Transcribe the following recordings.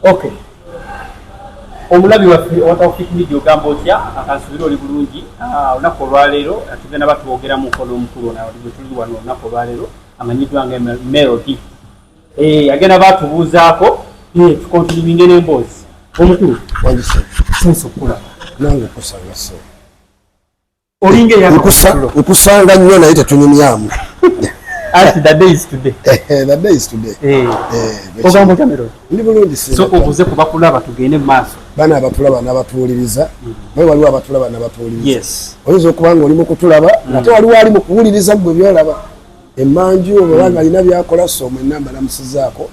Okay, omulabi waffe owa Taufik Media, ogamba otya? Akansubire oli bulungi. Olunaku olwaleero tugenda batwogeramuko n'omukulu ono bwe tuli wano olunaku olwaleero, amanyiddwa nga Melody. Agenda batubuuzaako, tucontinuinge n'emboozi. Omukulu, sense okulaba. Nange okusanga so. Olinga Nkusanga nnyo, naye tetunyumyamu. Anti the day is today. The day is today. Ogamba otya, Melody? Ndi bulungi. So obuze kuba kulaba, tugende mu maaso. Bana abatulaba n'abatuwuliriza, naye waliwo abatulaba n'abatuwuliriza. Yes. Oyinza okuba nga oli mu kutulaba, ate waliwo ali mu kuwuliriza gwe byolaba emanju, oba nga alina byakola. So mwenna mbalamusizaako.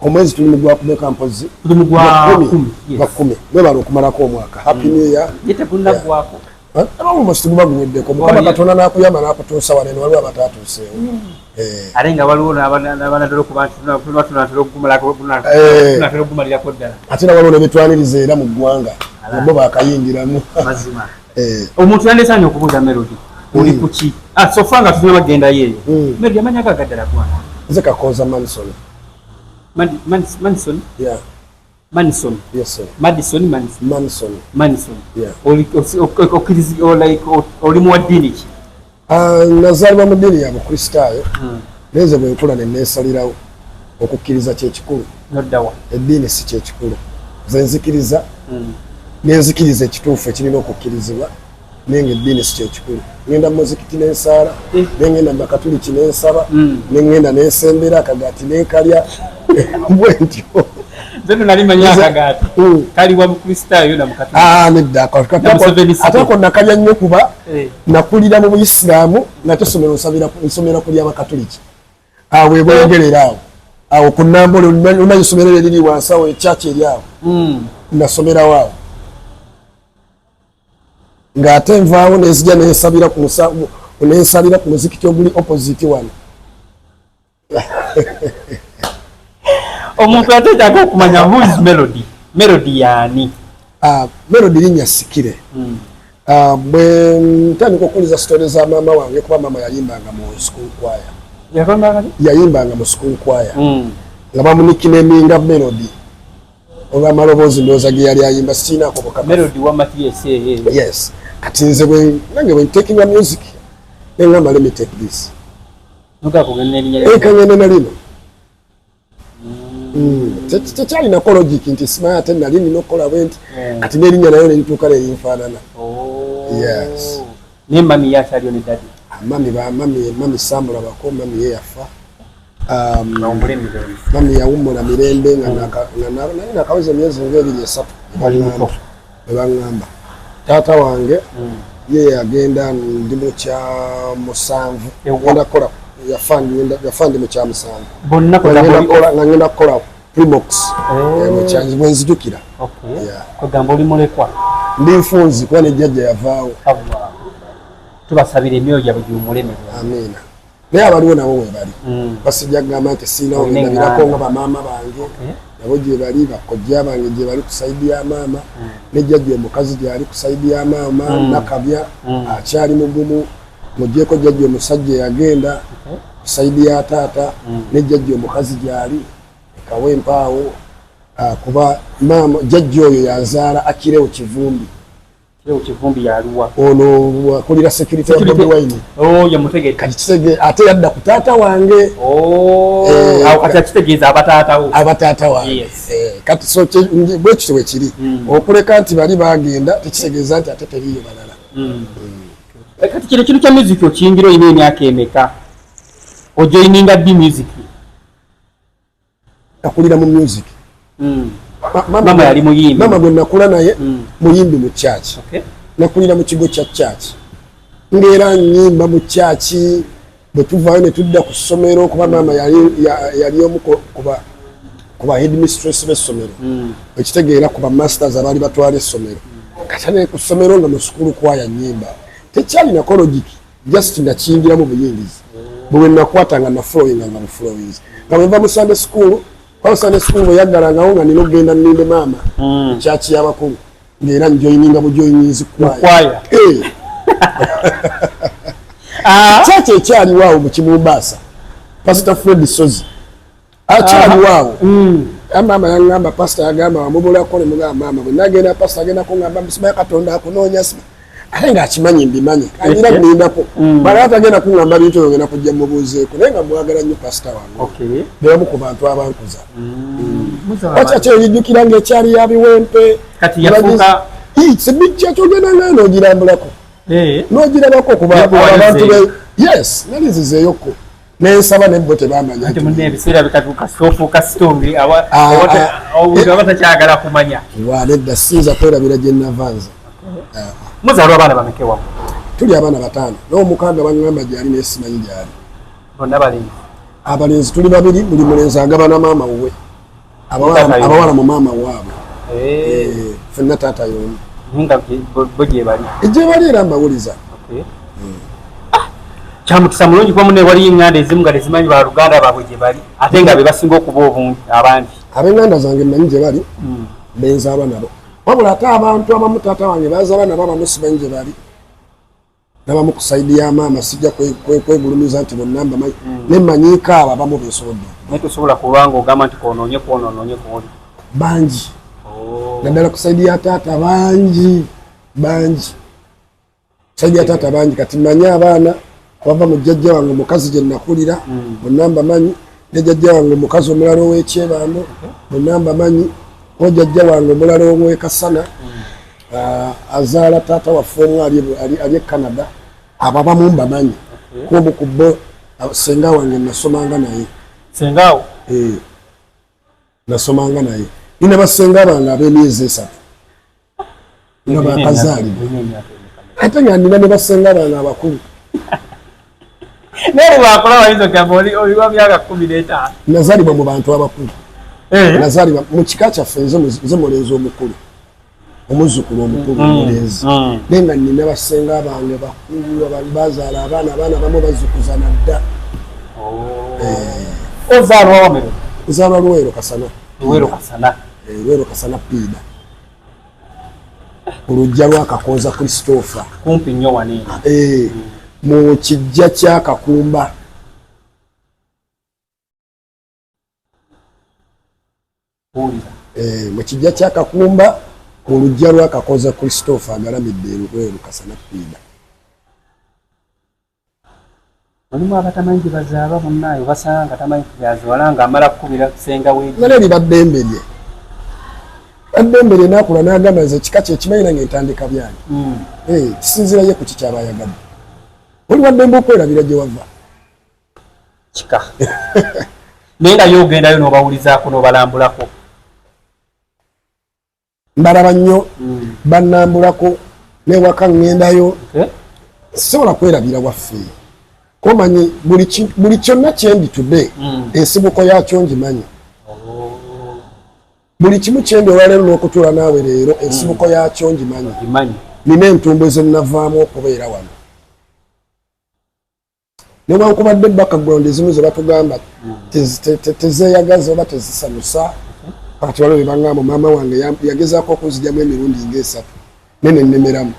Omwezi tuli mu gwakumeka mpozi? Tuli mu gwa 10, yes. Gwa 10. Mwebala okumalako omwaka. Happy New Year. Ye tegunaggwako. Almost guba guweddeko. Mukama Katonda n'akuyamba n'akutuusa wano eno, waliwo abataatuuseewo. Ate nga waliwo n'abanatera okuba nti tunatera okugumalirako ddala. Ate na waliwo nebetwaniriza era mu ggwanga nga bo bakayingiramu. Mazima. Omuntu yandesaanye okubuuza Melody, oli ku ki? So far nga tulina bagendayo eyo. Melody, amanya go agaddala gwana? Nze Kakooza Manson. Manson? Yeah. Manson? Yes, sir. Madison Manson? Manson. Manson. Yeah. Oli like oli muwa ddiini ki? Nazaalibwa mu ddiini ya Bukristaayo, naye nze bwe nkula ne neesalirawo okukkiriza kyekikulu. Noddawa? Eddiini si kyekikulu. Nze nzikiriza, nenzikiriza ekituufu ekirina okukkirizibwa, naye nga eddiini si kyekikulu. Ngenda mu muzikiti nensaala, nengenda mu bakatuliki nensaba, nengenda nensembera akagaati nenkalya, bwe ntyo. Nze nali manyi akagaati kaliwa Mukristaayo na Mukatuliki. Ah, nedda. Na Museveni. Ate ako nakalya nnyo kuba nakulira mu Buyisiraamu, nate essomero nsomera ku lyabakatuliki awo ebwengerera awo awo ku Nambole. Omanyi essomero eryo eriri wansi awo, ekyaki eri awo? Nasomerawo awo, ng'ate nvaawo nenzija nensabira ku nensalira ku muzikiti oguli opposite wano. Omuntu ateetaaga okumanya, who is Melody? Melody yaani? Ah, Melody linnya sikire. Ah, bwe ntandika okuwuliza story za maama wange, kuba maama yayimbanga mu school choir. Yagamba? Yayimbanga mu school choir nga bamunicknaminga Melody olw'amaloboozi, ndowooza ge yali ayimba. Sikiinaako bukakafu. Melody wa Mathias? Yes. Kati nze bwe nange bwe ntakinga music, neŋŋamba, "Let me take this." Nogala kugenda n'erinnya lya Ekangende na lino. Tekyalinako logic nti simanyi ate nali nina okukola bwe nti. Kati n'erinnya nayo nerituuka nerinfaanana. Oh. Yes. Naye mami ye akyaliyo ne daddy? Mami ba mami, mami samulabako. Mami ye yafa. Bawummule emirembe. Mami yawummula mirembe nga nali nakaweza emyezi nga 2, 3. Wali muto. Bwe baŋŋamba. Taata wange ye yagenda ndi mu kya musanvu. Ewa. Ngenda kukola, yafa ndi mu kya musanvu. Bonna Nga ngenda kugamba oli nga ngenda kukola primox. Eh. Bwe nzijukira. Okay. Yeah. Kugamba oli mulekwa? Ndi nfunzi, kuba ne jjajja yavaawo. Allah. Tubasabira emyoyo gyabwe giwummule emirembe. Amiina. Naye abaliwo nabo we bali. Basijja kugamba nti siinawo. Olina bendabirako eŋŋanda. nga bamaama bange nabo gye bali, bakojja bange gye bali ku side ya maama, ne jjajja omukazi gyali ku side ya maama. Nakabya akyali mugumu. Mugyeko jjajja omusajja eyagenda ku side ya taata, ne jjajja omukazi gyali ekawa empaawo. Kuba maama jjajja oyo yanzaala Akirewo Kivumbi. Kirewo Kivumbi yaluwa? Ono akulira security ya Bobi Wine. Oh, yamutegedde. Kati kitege ate yadda ku taata wange. Oh, Eh, awo kati akitegeeza abataatawo. Abataata wange. Yes. Kati so bwe kityo bwe kiri. Okuleka nti bali bagenda tekitegeeza nti ate teriiyo balala. Kati kino ekintu kya music okiyingira olina emyaka emeka? Ojoininga ddi music? Nakulira mu music. Mama yali muyimbi? Mama gwe nakula naye muyimbi mu church. Nakulira mu kigo kya church, ngaera nyimba mu church. Bwe tuvaayo ne tudda ku ssomero, kuba maama yali omu ku ba headmistress b'essomero, ekitegeera ku ba masters abaali batwala essomero. Kati ne ku ssomero nga mu school choir nyimba. Tekyalinako logic, just nakiyingiramu buyingizi. Bwe nakwata nga nafollowinga, nga bufollowinzi, nga bwenva mu Sunday school, kuba Sunday school bwe yaggalangawo nga nina okugenda nninde maama kyaki y'abakulu, ng'era njoininga bujoininzi. Kwaya. Kyaki ekyaliwo awo mu Kimumbaasa, Pastor Fred Sozi akyaliwo awo. Maama yaŋŋamba, pasita yagamba wamubulako. Ne mugamba, maama, bwe nagenda pasita agenda kuŋŋamba musimayo Katonda akunoonya, sima ate ng'akimanyi mbimanyi, anyira nindako bala atagenda kuŋŋamba bintu ebyo, ngenda kujja mubuuzeeko. Naye nga mwagala nnyo pasita wange, bebamu ku bantu abankuza. Wakyaki oyijjukira ng'ekyali ya Biwempe sebijja kyogenda ngayo n'ogirambulako n'ogirabako, kuba abantu be yes, nali nzizeeyokko nensaba nebbo tebamanya. Ebiseera bikatuuka sofuuka sitonge aba takyagala kumanya. Wa nedda, siyinza kwerabira gye nava nze. Muzaalwa abaana bameka wamu? Tuli abaana bataano, n'omukaaga baŋŋamba gyali naye simanyi gyali. Bonna balenzi? Abalenzi tuli babiri, buli mulenzi agabana maama wuwe, abawala mu maama waabwe. Ffenna taata y'omu. Nga bo gyebali? Gyebali era mbawuliza. Kyamukisa mulungi kuba mune waliyo eŋŋanda ezimu nga tezimanyi baluganda baabwe gye bali, ate nga be basinga okuba obungi abangi. Ab'eŋŋanda zange mmanyi gye bali, benzaalwa nabo. Wabula ate abantu abamu taata wange bazaala nabo, abamu simanyi gye bali, nabamu ku side ya maama. Sijja kwegulumiza nti bonna mbamanyi, ne mmanyiiko abo abamu bensobodde. Naye tosobola kubanga ogamba nti konoonye kwonoononye kwoli? Bangi, naddala ku side ya taata, bangi bangi, side ya taata bangi. Kati mmanyi abaana abava mu jjajja wange omukazi gye nakulira, bonna mbamanyi, ne jjajja wange omukazi omulala ow'ekyebando, bonna mbamanyi, o jjajja wange omulala ow'ekasana azaala taata waffe omu ali e Canada. Abo abamu mbamanyi. Kuomu ku bo senga wange nasomanga naye. Sengaawo? Eh, nasomanga naye. Nina basenga bange ab'emyezi 3 nga bakazaalibwa, ate nga nina ne basenga bange abakulu. Naye bwakola wayinza ogamba oli wa myaka 15. Nazaalibwa mu bantu abakulu. Nazaalibwa mu kika kyaffe, nze mulenzi omukulu, omuzzukulu omukulu omulenzi, naye nga nina basenga bange bakulu bazaala abaana, abaana bamu bazzukuza nadda. Ozaalwa wamero? Nzaalwa Luweero Kasana. Luweero Kasana. Luweero Kasana Piida, ku lujja lwa Kakooza Christopher. Kumpi nnyo waneeno. Mu kijja kya Kakumba. Mu kijja kya Kakumba, ku lujja lwa Kakooza Christopher, agalamidde Eruweru Kasana Piida. Mulimu abatamanyi gye bazaala munnaayo, basanga nga tamanyi kyaziwala ng'amala kukubira senga we. Nale liba ddembe lye, eddembe lye. Nakula n'agamba nze ekika kyekimanyi, nange ntandika byange. Kisinziira ye ku kikyaba ayagadde. Oli waddembe okwerabira gye wava. Kika naye nga yogendayo n'obawulizaako n'obalambulako? Mbalaba nnyo, bannambulako newaka ŋŋendayo. Sisobola kwerabira waffe. Komanyi buli kyonna kyendi today, ensibuko yakyo ngimanyi. Buli kimu kyendi olwaleero n'okutuula naawe leero, ensibuko yakyo ngimanyi. Nina entumbwe zenavaamu okubeera wano, newankubadde background ezimu ze batugamba tezeeyagaza oba tezisanyusa. Kati waliwo bebangamba maama wange yagezaako okunzigyamu emirundi ngaesatu, nene nnemeramu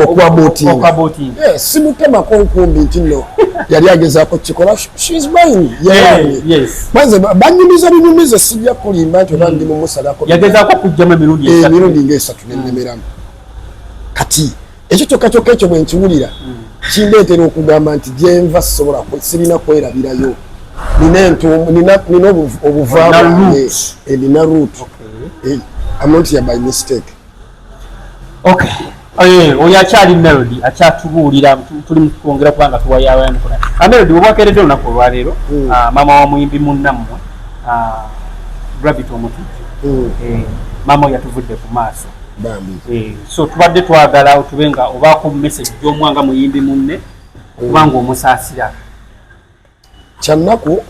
okwabortinga. Simutemako nkumbi nti no yali agezaako kukikola. She's mine, yayange. Maze banyumiza binyumize, sijja kulimba nti oba ndi mumusalako. Yagezaako okugyamu emirundi? Emirundi ngaesatu nennemeramu. Kati ekyo kyokka kyokka ekyo bwe nkiwulira kindeetera okugamba nti gyenva sisobola, sirina kwerabirayo. Nina entuumu, nina obuva bwange, nina root. I'm not here by mistake. Okay. Oyo akyali Melody akyatubuulira, tuli mukwongera kubanga tuwayawayanukuna. Melody, obwakeredde olunaku olwaleero, maama wa muyimbi munnammwe Gravity Omutujju, maama oyo yatuvudde ku maaso. So tubadde twagala otube nga obaako message gy'omwanga muyimbi munne okubanga omusaasira. Kyannaku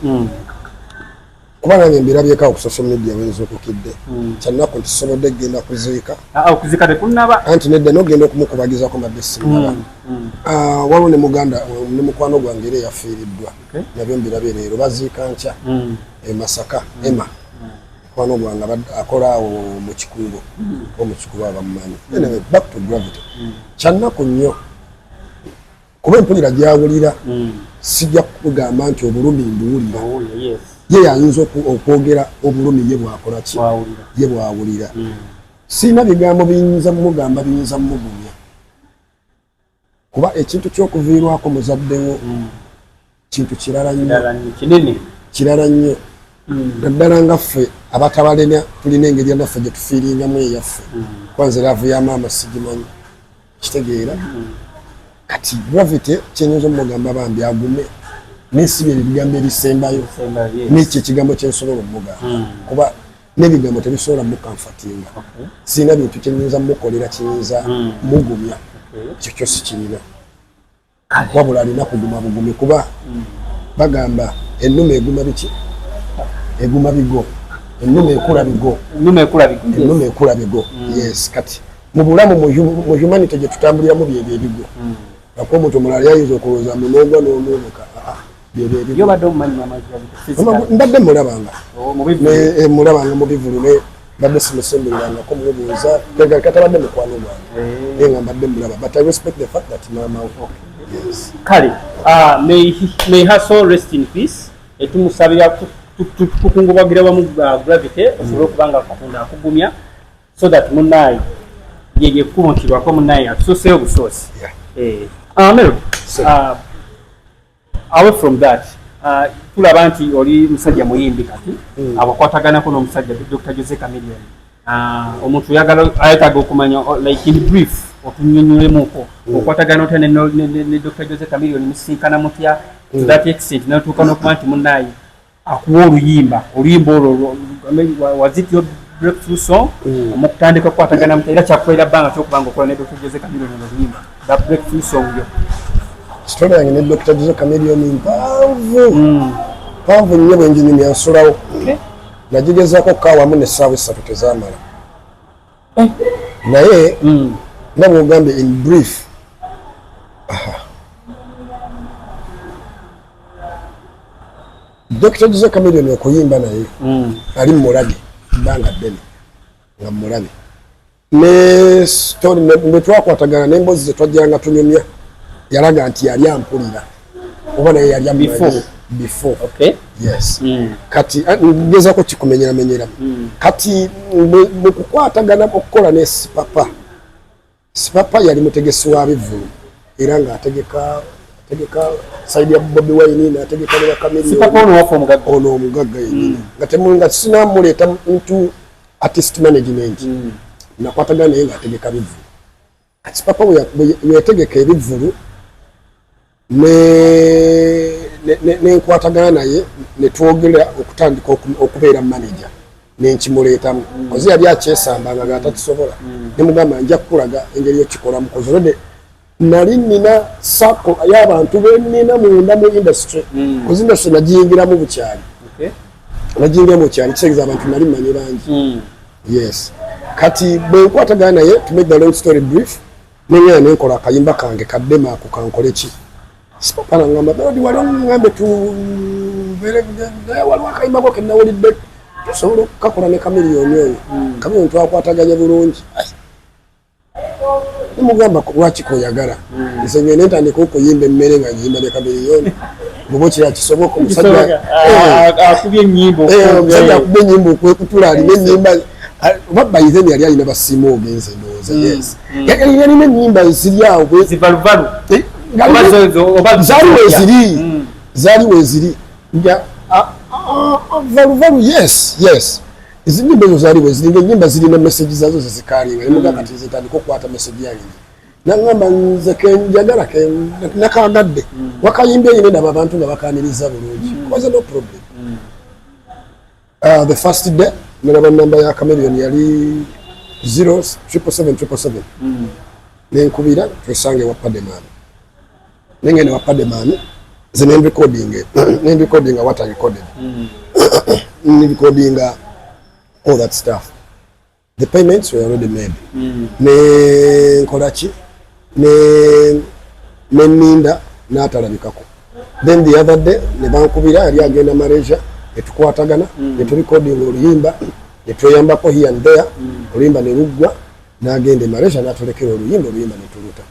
kuba nange mbirabyeko ku social media wenzukukidde. Kyannaku nti sisobodde kugenda kuziika. Okuziika tekunaba? Anti nedda, nogenda okumukubagizako mbadde sinnaba. Waliwo ne muganda ne mukwano gwange era eyafiiriddwa, nabyo mbirabye leero. Baziika nkya e Masaka, Emma, mukwano gwange akola awo mu Kikuubo, oba mu Kikuubo abamumanyi. Anyway, back to Gravity. Kyannaku nnyo kuba empulira gyawulira, sijja kugamba nti obulumi mbuwulira. Ye yayinza okwogera obulumi ye bwakola ki, ye bwawulira. Siina bigambo biyinza mugamba, biyinza mugumya, kuba ekintu ky'okuviirwako muzaddewo kintu kirala nnyo, kirala nnyo, naddala nga ffe abatabalena tulina engeri yanaffe gye tufiiringamu eyaffe. Kwanza love ya maama sigimanyi, kitegeera? Kati Gravity kyenyinza omugamba, bambi agume, nensibya ebigambo ebisembayo, nekyo ekigambo kyensobola omugamba, kuba n'ebigambo tebisobola mucomfortinga. Sirina bintu kyenyinza mukolera kiyinza mugumya, ekyo kyo sikirina, wabula alina kuguma bugumi, kuba bagamba ennume eguma biki? Eguma bigo. Ennume ekula bigo. Ennume ekula bigo, yes. Kati mu bulamu, mu humanity gye tutambuliramu, byebyo ebigo. Ako omuntu omulala yayinza okulowooza munoogwa n'onuunuka. Mbadde mulabanga, mulabanga mu bivulu, ne mbadde simusembererangako mubuuza, katabadde mukwano gwange, naye nga mbadde mulaba, but I respect the fact that maama we, yes. Kale, may her soul rest in peace. Etumusabira, tukungubagira wamu Gravity, osobole okuba nga Katonda akugumya, so that munaye yeyekkubo nti lwako munaye atusoseyo obusoosi. Melody, away from that, tulaba nti oli musajja muyimbi kati, abakwataganako n'omusajja Dr Jose Chameleone. Omuntu oyagala ayetaaga okumanya, like in brief, otunyonyolemuko okwatagana otya ne Dr Jose Chameleone, musinkana mutya to that extent natuuka n'okuba nti munaye akuwa oluyimba, oluyimba olwo was it your breakthrough song? Mukutandika kukwatagana mutya, era kyakukolera bbanga kyokuba nga okola ne Dr Jose Chameleone oluyimba, that breakthrough song yo? Story yange ne Dr Jose Chameleone mpanvu, mpanvu nnyo, bwenjinyumya nsulawo. Nagigezaako kawamu nessaawa 3 tezamala, naye nga bwogambye, in brief, aha. Dr Jose Chameleone okuyimba naye, ali mulabe ebbanga ddene nga mulabe ne story bwe twakwatagana n'emboozi ze twajjanga tunyumya, yalaga nti yali ampulira oba naye yali amumanyi. Before. Before. Yes. Kati ngezako kikumenyeramenyeramu. Kati mu kukwatagana okukola ne Sipapa, Sipapa yali mutegesi wa bivvulu, era ng'ategeka, ategeka side ya Bobi Wine, n'ategeka ne ba Chameleone. Sipapa ono waffe omugagga? Ono omugagga yennyini, nga temu nga sinamuleeta into artist management. Nakwatagana naye ng'ategeka bivvulu. Kati Sipapa bwe yategeka ebivvulu nenkwatagana naye, netwogera okutandika okubeera manager, nenkimuleetamu kozi yali akyesamba nga gatakisobola. Nemugamba nja kukulaga engeri yokikolamu, kozi already nali nina circle y'abantu benina munda mu industry, kozi industry nagiyingiramu bukyali. Nagiyingiramu bukyali, kitegeeza abantu nali mmanyi bangi. Yes. Kati bwenkwatagana naye, to make the long story brief, nengenda nenkola akayimba kange kaddema ako kankole ki. Sipapa nangamba, "Melody, wali oŋŋambe tubeere, naye waliwo akayimba ko kenawulidde, tusobola okukakola ne Chameleone oyo." Chameleone twakwataganye bulungi. Ai. Nemugamba, "Lwaki koyagala nze ngende ntandika okuyimba emmere nga nyimba ne Chameleone?" Bwoba okira kisoboka, omusajja akubye ennyimba. Omusajja akuba ennyimba okwekutula, alina ennyimba, oba by then yali alina basiima ogenze, ndowooza. Yes, yalina ennyimba ziri awo zivaluvalu. Zaali weziri, zaali weziri nga valuvalu. Yes, ezinyimba ezo zaali weziri, nga ennyimba zirina message zazo zezikalinga. Nemuga, "Kati nze ntandika okukwata message yange." Naŋŋamba, "Nze kenjagala nakagadde wakayimbye nyine, ndaba abantu nga bakaniriza bulungi." Was no problem. The first day nalaba namba ya Chameleone yali 0 777 777, nenkubira twesange wa Pademan. Nengenda wa Pademan, nze nenrecordinga what I recorded, nerecordinga all that stuff. The payments were already made. Nenkola ki, ne neninda n'atalabikako. Then the other day ne bankubira, yali agenda Malaysia, netukwatagana, neturecordinga oluyimba, netweyambako here and there, oluyimba ne luggwa, n'agenda e Malaysia n'atulekera oluyimba, oluyimba netuluta.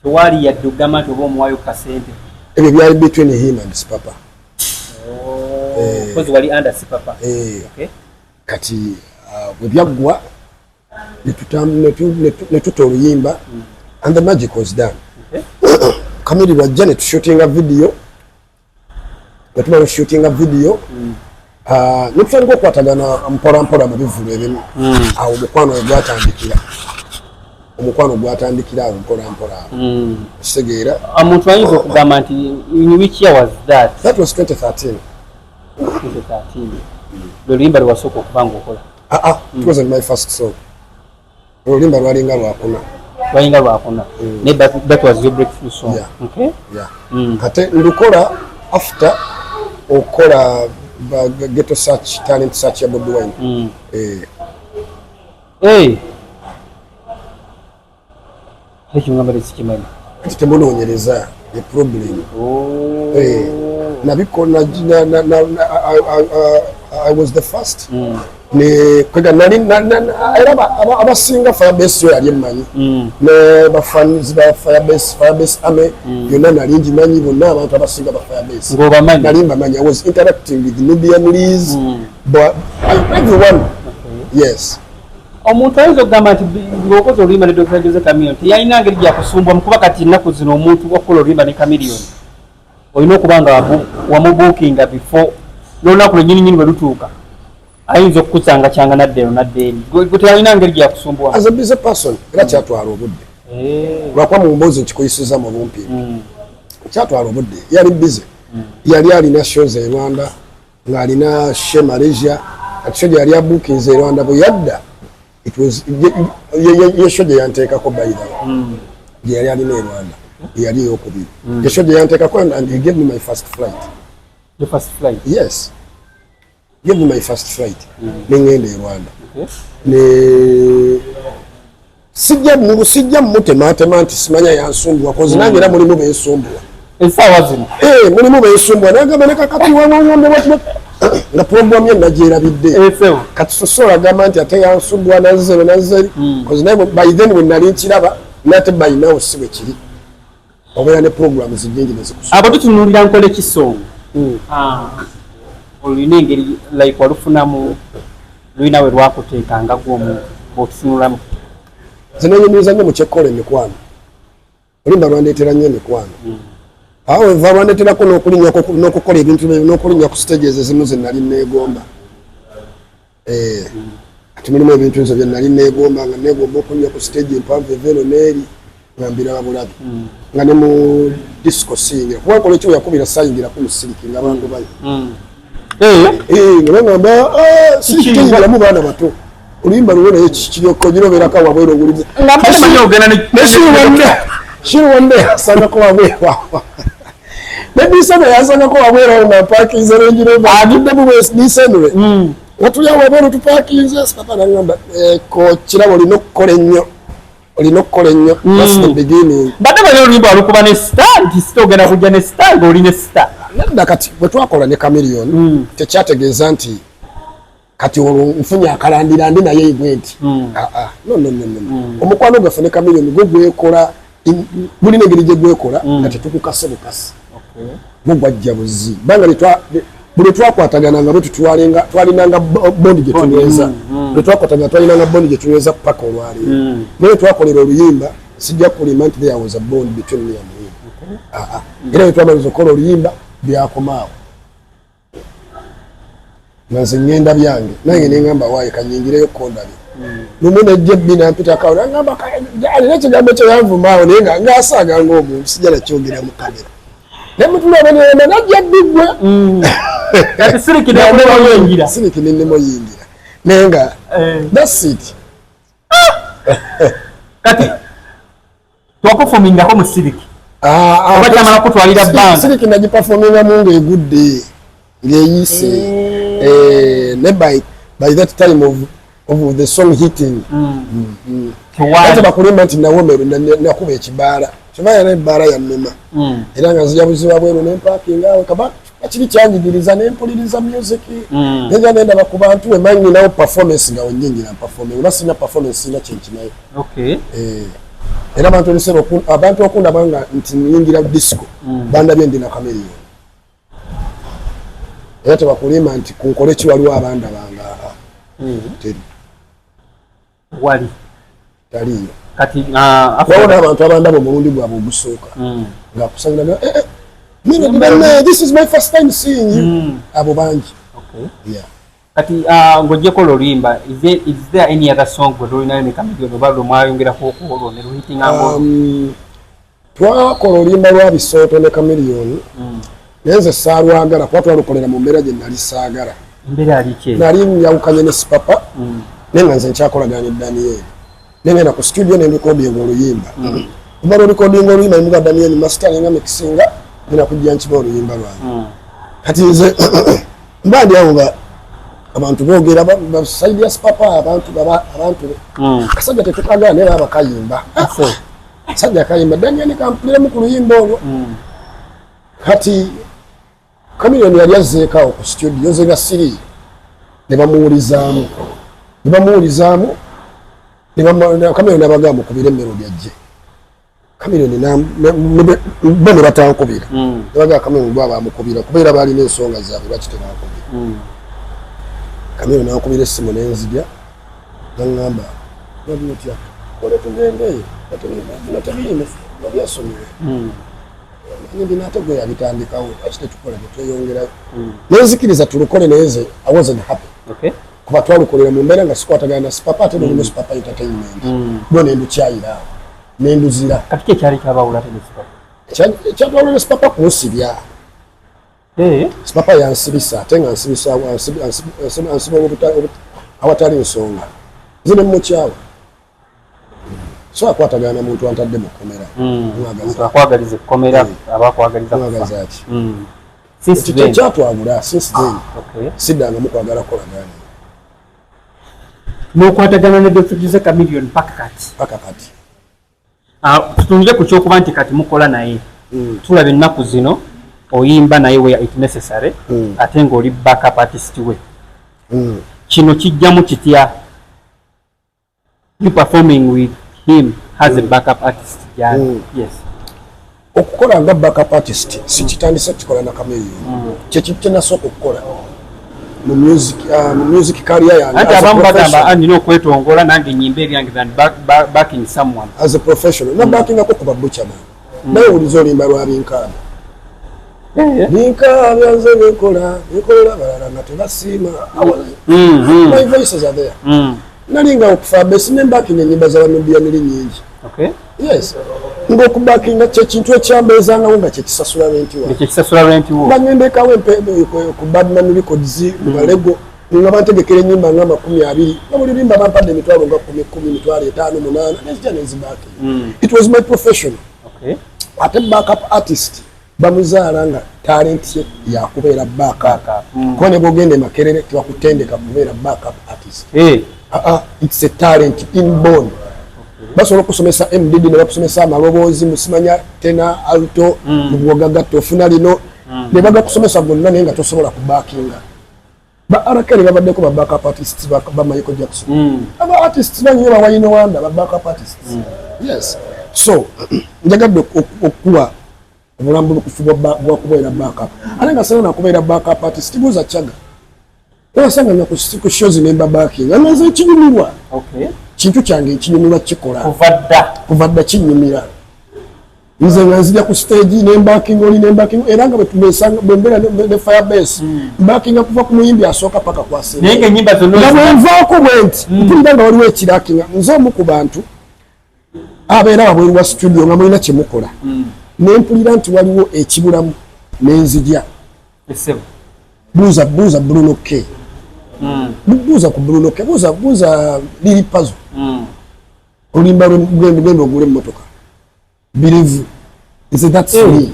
Tewaali yadde okugamba nti oba omuwayo kasente? Ebyo byali between him and Sipapa. Because wali under Sipapa. Eh. Kati bwe byaggwa ne tuta oluyimba and the magic was done. Kamiri bwajja ne tushootinga video, bwe tumala oshootinga video ne tutandika okukwatagana mpola mpola mu bivvulu ebimu. Awo omukwano we gwatandikira, omukwano gwatandikira awo mpola mpola awo. Kitegeera? Omuntu ayinza okugamba nti in which year was that? That was 2013. 2013 lwe luyimba lwe wasooka okuba nga okola? Ah ah, it wasn't my first song. Oluyimba lwalinga lwakuna. Lwalinga lwakuna, naye that was your breakthrough song? Yeah. Okay. Yeah. Ate ndukola after okola ghetto search, talent search ya Bobi Wine. Eh. Hey. Ekyo ngamba tekikimanyi. Kati temunoonyereza, the problem. Oh. Eh, nabikola I was the first. Ne kwega nali era abasinga Firebase yo yali emmanyi ne bafans ba Firebase, Firebase Army yonna nali ngimanyi, bonna abantu abasinga ba Firebase Ng'obamanyi. Nali mbamanyi. I was interacting with Nubian Lees, but everyone, yes. Omuntu ayinza okugamba nti ng'okoze oluyimba ne Dr Jose Chameleone, teyalina ngeri gyakusumbwa, kuba kati ennaku zino omuntu okukola oluyimba ne Chameleone olina okuba nga wamubuukinga before, n'olunaku lwennyini nyini bwe lutuuka ayinza okukusanga kyanga nadda eno nadda eri. Gwe teyalina ngeri gyakusumbwa? As a busy person, era kyatwala obudde. Lwakuba mu mboozi nkikuyisiza mu bumpi. Kyatwala obudde, yali busy, yali alina shows e Rwanda, ng'alina show Malaysia. Kati show gye yali abuukinze e Rwanda, bwe yadda it was ye show gye yanteekako, by the way, gye yali alina e Rwanda, yali eyokubiri, ye show gye yanteekako, and he gave me my first flight. The first flight? Yes, gave me my first flight neŋŋenda e Rwanda. Ne sijja mumutematema nti simanya yansumbuwa, 'cause nange era mulimu bensumbuwa. Essaawa zino? Eh, mulimu bensumbuwa, nagamba ne kakati wawangombe nga program ye nagyerabidde. Esebo. Kati sosola agamba nti ate yansumbuwa nazzero nazzeri, 'cause naye by then we nali nkiraba, nate by now si bwe kiri, obeera ne programs nyingi nezikusu. Abo tutunuulira nkola ekisongo. Olina engeri like walufunamu, lulina we lwakuteekanga gwe omuntu bw'otutunulamu? Nze nenyumiriza nnyo mu kyekkola emikwano. Oluyimba lwandeetera nnyo emikwano. However, lwandeeterako n'okukola ebintu n'okulinnya ku stages ezimu ze nali neegomba. Eh, ati mulimu ebintu nze bye nali neegomba, nga neegomba okulinnya ku stage empanvu eva eno n'eri, nga mbiraba bulabi, nga ne mu disco siyingira, kuba nkola ekyo yakubira sayingirako mu Silk nga bangobayo. Eh, nga bagamba, "Ah, Silk teyingiramu baana bato." Oluyimba lulwo naye kiryoka ogiroberako wabweru owuliriza. Nga mmanyi ogenda Shiru yasangako wabweru awo, ne Disembe yasangako wabweru awo nga mpakinze Range Rover, agiddemu Disembe nga tuli awo wabweru tupakinze. Papa nagamba, "Ko kirabo olina okukola ennyo, olina okukola ennyo." That's the beginning. Mbadde manyi oluyimba walukuba ne star, nti star ogenda kujja ne star ng'oli ne star. Nedda, kati bwe twakola ne Chameleone tekyategeeza nti kati olwo nfunye akalandira ndi naye igwe nti ah, ah, no, no, no, no. Omukwano gwaffe ne Chameleone gwo gwekola gulina engeri gye gwekola nga tetukukase bukasi, gwo gwajja buzi banga buli twakwatagana nga bwe twalinanga bond gye tunyweza. Bwe twakwatagana twalinanga bond gye tunyweza paka olwaleero. Naye twakolera oluyimba, sijja kulima nti there was a bond between me and him. Ah, ah. Era bwe twamaliza okukola oluyimba byakomaawo, nga nze ŋŋenda byange, nange neŋŋamba waaye kanyingireyo kondabe. Lumu nejja ebbi nampitakawo, nagamba alina ekigambo kyeyanvumaawo, naye nga ngaasaaga ngaomuntu sijja nakyogera mu kamera, nemutulabenema najja bbi gwe. Kati Silk nekulema. Silk nennemuyingira, naye nga that's it. Kati twaperformingako mu Silk? Ah, ah, Oba kyamala kutwalira bbanga? Silk nagiperformingamu ng'egudde, ng'eyise. Eh, ne by that time of the song hitting, ate bakulimba nti nawomerwe nakuba ekibaala kyova yala ebbaala yannema, era nga nzija buziba bweru nempakinga awo kaba kiri kyanjigiriza nempuliriza music, nenja nendaba ku bantu wemanyi ninawo performance nga wenyingira performing, oba sina performance sina kyenkimayo. Eh, era abantu ebiseera abantu okundaba nga nti nyingira disco, bandabye ndi na Chameleone. Era tebakulimba nti kunkole ki, waliwo abandabanga. Teri. Wali. Taliyo. Kati waliwo n'abantu abandaba omulundi gwabwe ogusooka ng'akusabira, "Eh, eh, Melody, bannaye, this is my first time seeing you." Abo bangi. Yeah. Kati ng'oggyeko olwo oluyimba, is there any other song gwe lulinayo ne Chameleone oba lwe mwayongerako okwolwo ne luhitinga ngo? Twakola oluyimba lwa Bisooto ne Chameleone, naye nze saalwagala kuba twalukolera mu mbeera gye nali saagala. Embeera yali ki eyo? Nali njawukanye ne Sipapa, naye nga nze nkyakolagana ne Daniel. Nengenda ku studio nendikodinga oluyimba. Oba lworikodinga oluyimba, nemuga Daniel masteringa, mixinga, ngenda kujja nkiba oluyimba lwange. Kati nze mba ndi awo nga abantu boogera side ya Sipapa, abantu abantu be kasajja tetukagala, naye baba bakayimba, kasajja kayimba. Daniel kampuliremu ku luyimba olwo. Kati Chameleone yali azzeekaawo ku studio, nze nga siri, ne bamuwulizaamu. Chameleone abagamba, "Mukubire Melody ajje." Chameleone bo ne batankubira. Ne bagamba Chameleone gwe abamukubira, kubeera balina ensonga zaabwe lwaki tebankubira. Chameleone nankubira essimu nenzijja, naŋŋamba, "Melody otya? Kole tugende, bino tebirimu, babyasonyiwe." Manyi nti ate gwe yabitandikawo, lwaki tetukola netweyongerayo? Nenzikiriza tulukole, naye nze I wasn't happy kuba twalukolera mu mbeera nga sikwatagana na Sipapa, ate lulimu Sipapa Entertainment. Bo nendukyayira awo nenduzira. Kati ki ekyali kyabawula ate ne Sipapa? Ekyatwalula ne Sipapa kunsibya. Sipapa yansibisa, ate nga nsibisa ansiba awatali nsonga. Nze ne mukyawa, so akwatagana na muntu antadde mu kkomera. Omuntu akwagaliza ekkomera aba akwagaliza kufa. Mwagaza ki? Since Ekyo then. Kyatwawula since then. Siddangamu kwagala kukolagana. N'okwatagana ne Dr. Jose Chameleone paka kati? Paka kati. Ah, tutunule ku kyokuba nti kati mukola naye. Tulaba ennaku zino oyimba naye where it necessary, ate ng'oli backup artist we. Kino kijjamu kitya, you performing with him as a backup artist gyali? Yes. Okukola nga backup artist sikitandise kikola na Chameleone. Kyekintu kyenasooka okukola mu music career yange. Anti as a abamu bagamba, professional. "Ah, nina okwetongola nange nyimba ebyange than backing someone." As a professional nabakingako ku ba Buchaman, naye wuliza oluyimba lwa Binkaabya. Binkaabya nze byenkola binkolera balala nga tebasiima. My voices are there. Nali nga okufa besi nembakinga enyimba za ba Nubian Li nyingi. Yes, ngaokubakinga kyekintu ekyambeezangawo nga kyekisasula renti wange. Ekyo kisasula rent wo. Bangendekawo ku Badman Records mu balego nga bantegekera enyimba nga 20, nga buli luyimba bampadde emitwalo nga 10 10, 500,000 8, nezija nezibakinga. It was my profession. Ate backup artist bamuzaala nga talent ye yakubeera backup. Backup. Kuba ne bwogenda e Makerere tebakutendeka kubeera backup artist. Ah, ah, it's a talent inborn. Basobola okusomesa MDD ne bakusomesa amaloboozi, musimanya tenor, alto, mu bwogagatta ofuna lino, ne bagakusomesa gonna, naye nga tosobola kubakinga. Ba R. Kelly babaddeko ba backup artists ba Michael Jackson. Aba artists banyo ba Wayne Wonder ba backup artists. Yes, so njagadde okuwa obulambulukufu bwa kubeera backup, ate nga sena nakubeera backup artist. Buuza Chaga, wasanga ku shows nemba backing nga nze kinyumirwa. Kintu kyange ekinyumirwa kikola. Kuva dda. Kuva dda kinyumira nze nga nzija ku stage nembakinga oli nembakinga, era nga bwembeera ne Firebase mbakinga kuva ku muyimbi asooka paka kwasemba. Naye ngaenyimba zonna Nga bwenvaako bwe nti mpulira nga waliwo ekirakinga. Nze omu ku bantu abeera wabweru wa studio nga mulina kyemukola, nempulira nti waliwo ekibulamu nenzija. Esebo. Buuza, buuza Bruno K. Buuza ku Bruno K, buuza, buuza Lil Pazo. Oluyimba lwegenda ogula emmotoka birivu. Nze that's me,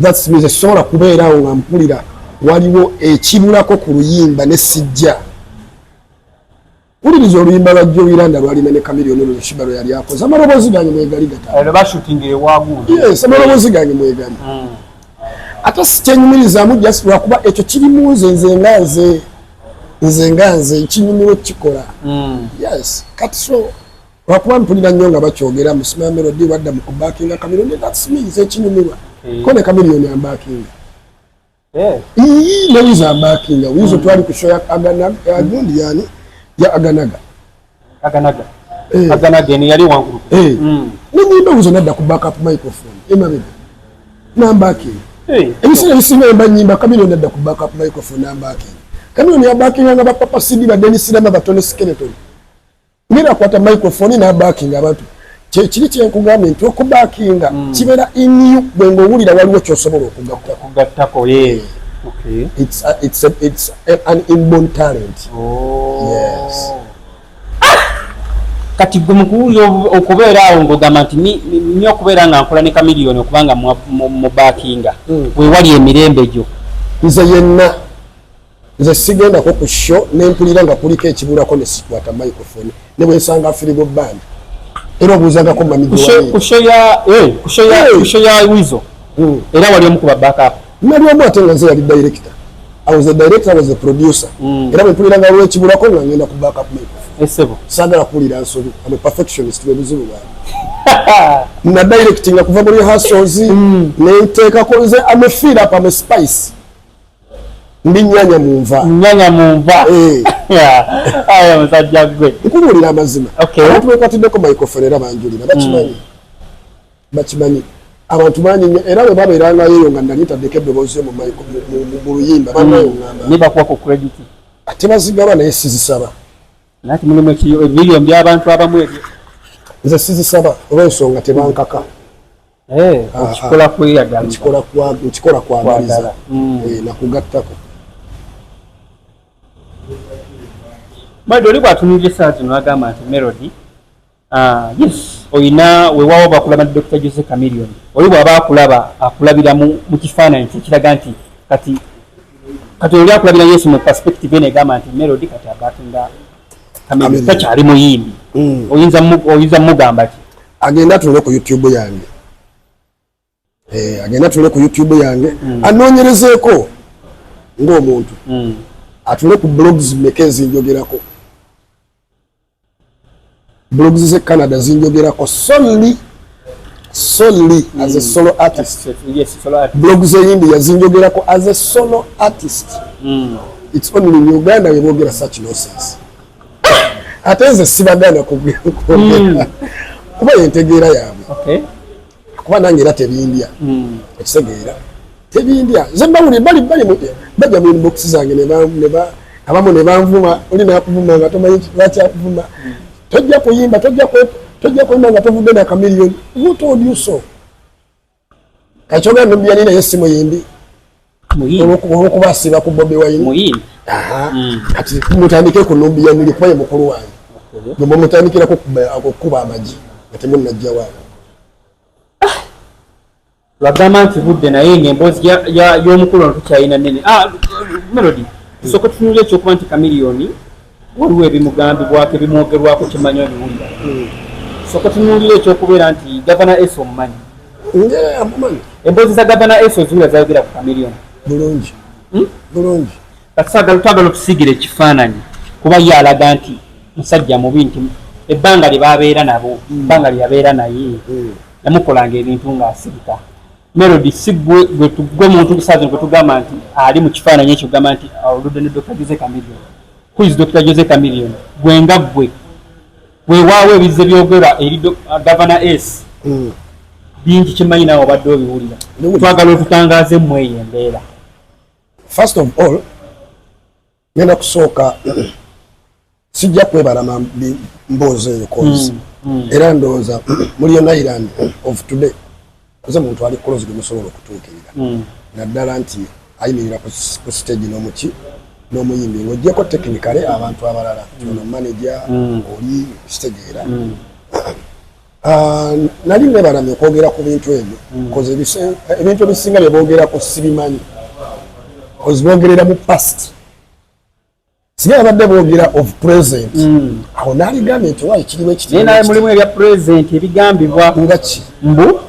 that's me. Nze sobola kubeerawo nga mpulira waliwo ekibulako ku luyimba ne sijja. Wuliriza oluyimba lwa Jowy Landa lwalina ne Chameleone, olwo Sheebah lwe yali akoze, amaloboozi gange mwegali gata. Ero bashutingira ewagundi. Yes, amaloboozi gange mwegali. Ate sikyenyumirizaamu just lwakuba ekyo kirimu nze, nze nga nze, nze nga nze nkinyumirwa okukikola. Yes, kati so lwakuba mpulira nnyo nga bakyogera musima Melody wadda mu kubakinga Chameleone, that's me. Nze ekinyumirwa ko ne Chameleone ambakinga. Eh. Ne Weasel ambackinga. Weasel twali ku show ya Aganaga, gundi yani ya Aganaga. Aganaga. Eh. Aganaga eno yali wankulu. Eh. Nenyimba Weasel nadda ku backup microphone emabega nambackinga. Ebiseera ebisinga mba nyimba, Chameleone nadda ku backup microphone nambackinga. Chameleone yabackinga nga bapapa CD, ba Dennis Lama, ba Tony Skeleton. Ngera akwata microphone n'abackinga abantu. Kyekiri kyenkugambye nti okubackinga kibeera in you, gwe ng'owulira waliwo ky'osobola okugattako. Okugattako, ye. Okay. It's an inborn talent. Oh. Yes. Kati gwe mukuwulira okubeera awo ng'ogamba nti nnyo okubeera nga nkola ne Chameleone okubanga mu backinga wewali emirembe gyo. Nze yenna, nze sigendako ku show nempulira nga kuliko ekibulako ne sikwata microphone, ne bwensanga Afrigo Band, era obuuzangako mami. Ku show ya ku show ya ku show ya Weasel era wali omu ku ba backup? Nali omu, ate nga nze yali director. I was the director, I was the producer. Era bwe mpulira nga waliwo ekibulako nga ngenda ku backup microphone. Esebo. Saagala kuwulira nsobi. I'm a perfectionist, bwe buzibu bwange. Na directinga kuva mu rehearsals nenteekako. Nze am a fill up, am a spice, ndi nyanya mu nva. Nyanya mu nva. Eh. Aya, musajja gwe. Nkubuulira amazima. Okay. Abantu bekwatiddeko microphone era banjulira, bakimanyi, bakimanyi. Abantu bangi nnyo era bwe babeerangayo eyo nga nali ntaddeko eddoboozi mu luyimba, banayo ŋŋamba. Ne bakuwa ku credit? Ate bazigaba, naye sizisaba. Nati mulimu ebiriyoni by'abantu abamu ebyo. Nze sizisaba olw'ensonga tebankaka. Eh, okikola kweyagala. Nkikola kwagaliza. Kwagala. Eh, nakugattako. Melody, oli bw'atunuulira essaawa zino agamba nti Melody, yes, oyina weewaawo bakulaba ne Dr Jose Chameleone. Oli bw'aba akulaba akulabira mu kifaananyi kyekiraga nti kati oli akulabira yesu mu perspective eno egamba nti Melody kati abackinga Chameleone, Chameleone. takyali muyimbi. Oyinza mugamba ki? Agenda atule ku YouTube yange. Eh, agenda atule ku YouTube yange anoonyerezeeko ng'omuntu, atule ku blogs meka ezinjogerako. Blogs ze Canada zinjogerako solely as a solo artist. Yes, solo artist. Blogs ze India zinjogerako as a solo artist. It's only in Uganda we boogera such nonsense. Ate nze sibagaana kwogera kuba yentegeera yaabwe, kuba nange era tebindya. Okitegeera, tebindya. Nze mbawulire bali bajja mu inbox zange abamu ne banvuma. Oli nakuvuma nga tomanyi lwaki akuvuma. Tojja kuyimba, tojja kuyimba nga tovudde na Chameleone. Who told you so? Kakyoga Nubian naye si muyimbi? Muyimbi. Olwokuba asiba ku Bobi Wine. Muyimbi. Aha. Kati mutandike ku Nubian kuba ye mukulu wange. Bwe mutandikirako okukuba amagi nga temunnajja wange. Lwagamba nti budde, naye ngaemboozi y'omukulu ono tukyalina nene. Melody, tusooke tutunule ekyokuba nti Chameleone waliwo ebimugambibwako, ebimwogerwako, kimanyi obiwulira. Tusooke tunuulire ekyokubeera nti Gavana S omumanyi? Nze amumanyi. Emboozi za Gavana S oziwulira zayogera ku Chameleone? Bulungi. Bulungi. Kati twagala otusiigire ekifaananyi, kuba ye alaga nti musajja mubi, nti ebbanga lye babeera nabo, ebbanga lye yabeera naye, yamukolanga ebintu ng'asirika. Melody, si gwe gwe muntu saazi gwe tugamba nti ali mu kifaananyi ekyo, gamba nti oludde ne Dr Jose Chameleone. Who is Dr Jose Chameleone? Gwe nga ggwe, weewaawo ebizze byogera eri Gavana S bingi, kimanyi naawe obadde obiwulira. Biwulira. Twagala otutangaaze mmwe eyo embeera. First of all, ngenda kusooka sijja kwebalama mboozi eyo, cause era ndowooza muli Island of today nze muntu ali close gwe musobola okutuukirira, naddala nti ayimirira ku stage n'omuki n'omuyimbi, ng'oggyeko technically abantu abalala nti ono manager oli kitegeera. Ah, nali nebalamye okwogera ku bintu ebyo, cause ebintu ebisinga bye boogerako sibimanyi, cause boogerera mu past. Singa babadde boogera of present, awo naaligambye nti waayi kiriwo ekiti. Naye naye mulimu ebya present ebigambibwa. Nga ki? Mbu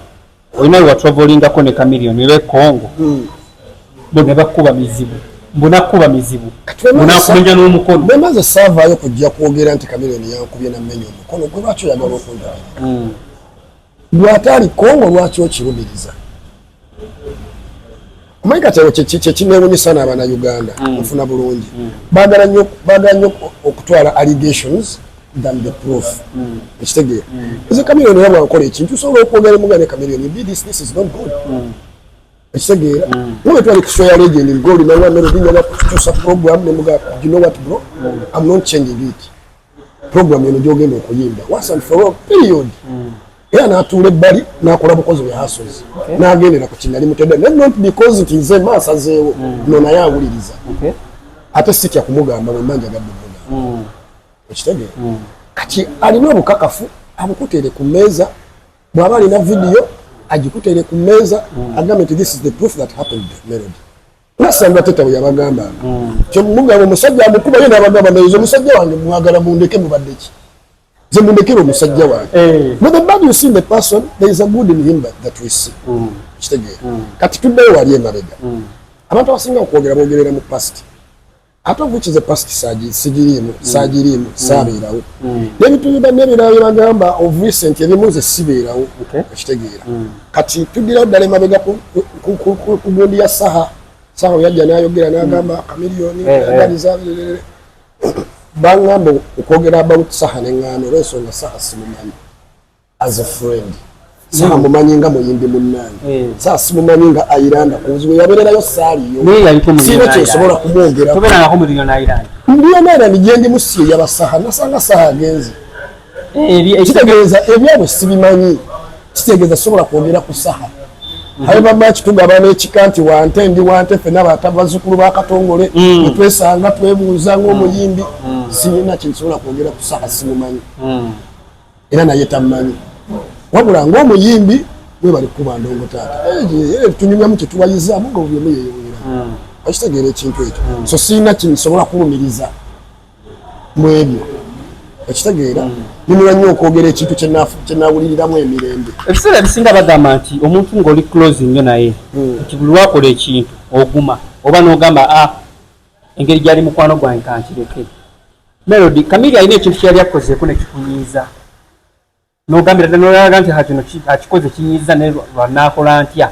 olina we watravelingako ne Chameleone eba e Congo, bo ne bakuba mizibu, mbu nakkuba mizibu, mbu nakumenya n'omukono. Bwe maze saavaayo kujja kwogera nti Chameleone yankubye nammenya omukono. Gwe lwaki oyagala okunjagala? Lwate ali Congo, lwaki okirumiriza? Omanyi kati awo kyekinewunyisa n'abannayuganda, nfuna bulungi, baagala nnyo, baagala nnyo okutwala allegations than the proof. Ekitegeera, nze Chameleone era bwankola ekintu osobola okwogera mugane, "Chameleone, you did this, this is not good." Ekitegeera, nga twali ku show ya Legend Gold, nawa Melody nyaga kukyusa program, nemuga, "You know what, bro? I'm not changing it. Program eno gyogenda okuyimba once and for all, period." Era n'atuula ebbali n'akola bukozi bya hasozi, n'agendera ku kinali mutedde, naye not because nti nze maasazeewo no, naye awuliriza. Ate sitya kumugamba bwe mba njagadde omugamba. Ekitegeera, kati alina obukakafu abukuteere ku mmeeza, bw'aba alina vidiyo agikuteere ku mmeeza, agambe nti, "This is the proof that happened to Melody." Nasanga teta bwe yabagambanga, kyemugamba omusajja amukuba ye, n'abagamba, "Nayiza omusajja wange mwagala mundeke, mubadde ki? Nze mundekere omusajja wange." But the bad you see in the person, there is a good in him that we see. Kitegeera, kati tuddeyo wali emabega, abantu abasinga okwogera bogerera mu past, ate of which is a past sigiriimu, saagiriimu, saabeerawo. N'ebintu n'ebirala bye bagamba of recent, ebimu nze sibeerawo. Okitegeera, kati tuddirayo ddala emabega ku gundi ya Saha. Saha we yajja n'ayogera n'agamba Chameleone agaliza, baŋŋamba okwogera about Saha, neŋŋaana olw'ensonga Saha simumanyi as a friend. Saha mumanyi nga muyimbi munnange. Saha simumanyi nga Islander, kuzi bwe yabeererayo saaliyo. Naye yaliko mu Sirina Leone kyensobola kumwogerako. Tobeerangako mu Leone Island? Leone Island gyendimu si eyabasaha, nasanga Saha agenze. Kitegeeza ebyabwe sibimanyi, kitegeeza sobola kwogera ku Saha. However much tugabana ekika nti wante ndi wante, ffenna bazzukulu ba Katongole, netwesanga twebuuza ng'omuyimbi, sirina kyensobola kwogera ku Saha, simumanyi era naye tammanyi, wabula ng'omuyimbi webali kuba ndongo taata. Tunyumyamu kyetuwayizaamu nga buli omu yeyongera. Okitegeera ekintu ekyo? So sirina kinsobola kulumiriza mu ebyo. Okitegeera, nyumirwa nnyo okwogera ekintu kyenawuliriramu emirembe. Ebiseera ebisinga bagamba nti omuntu ng'oli close nnyo naye, nti buli lwakola ekintu oguma oba n'ogamba, "A, engeri gyali mukwano gwange, kankireke." Melody, Kamiri alina ekintu kyeyali akozeeko nekikunyiiza, nogambira ddala nolaga nti, "Ha, kino akikoze kinyiiza, naye lwanaakola ntya?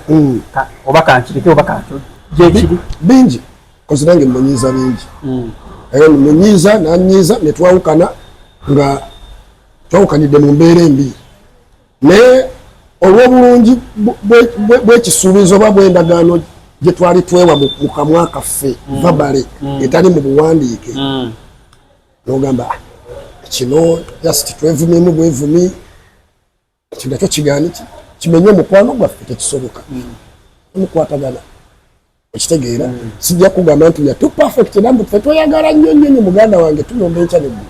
Oba kankireke oba kankyo gyekiri." Bingi, kozi nange munyiiza bingi. Era munyiiza, nanyiiza, netwawukana nga twawukanidde mu mbeera embi, naye olw'obulungi bw'ekisuubizo oba bw'endagaano gye twali twewa mu kamwa kaffe verbally, etali mu buwandiike, nogamba, "Ah, kino just twevumyemu bwevumi, ekyo nakyo kigaani kimenye omukwano gwaffe, tekisoboka." Mukwatagana. Okitegeera, sijja kugamba nti ya too perfect, era mbu ffe tweyagala nnyo nnyo nnyo, muganda wange, tuyomba enkya neggulu.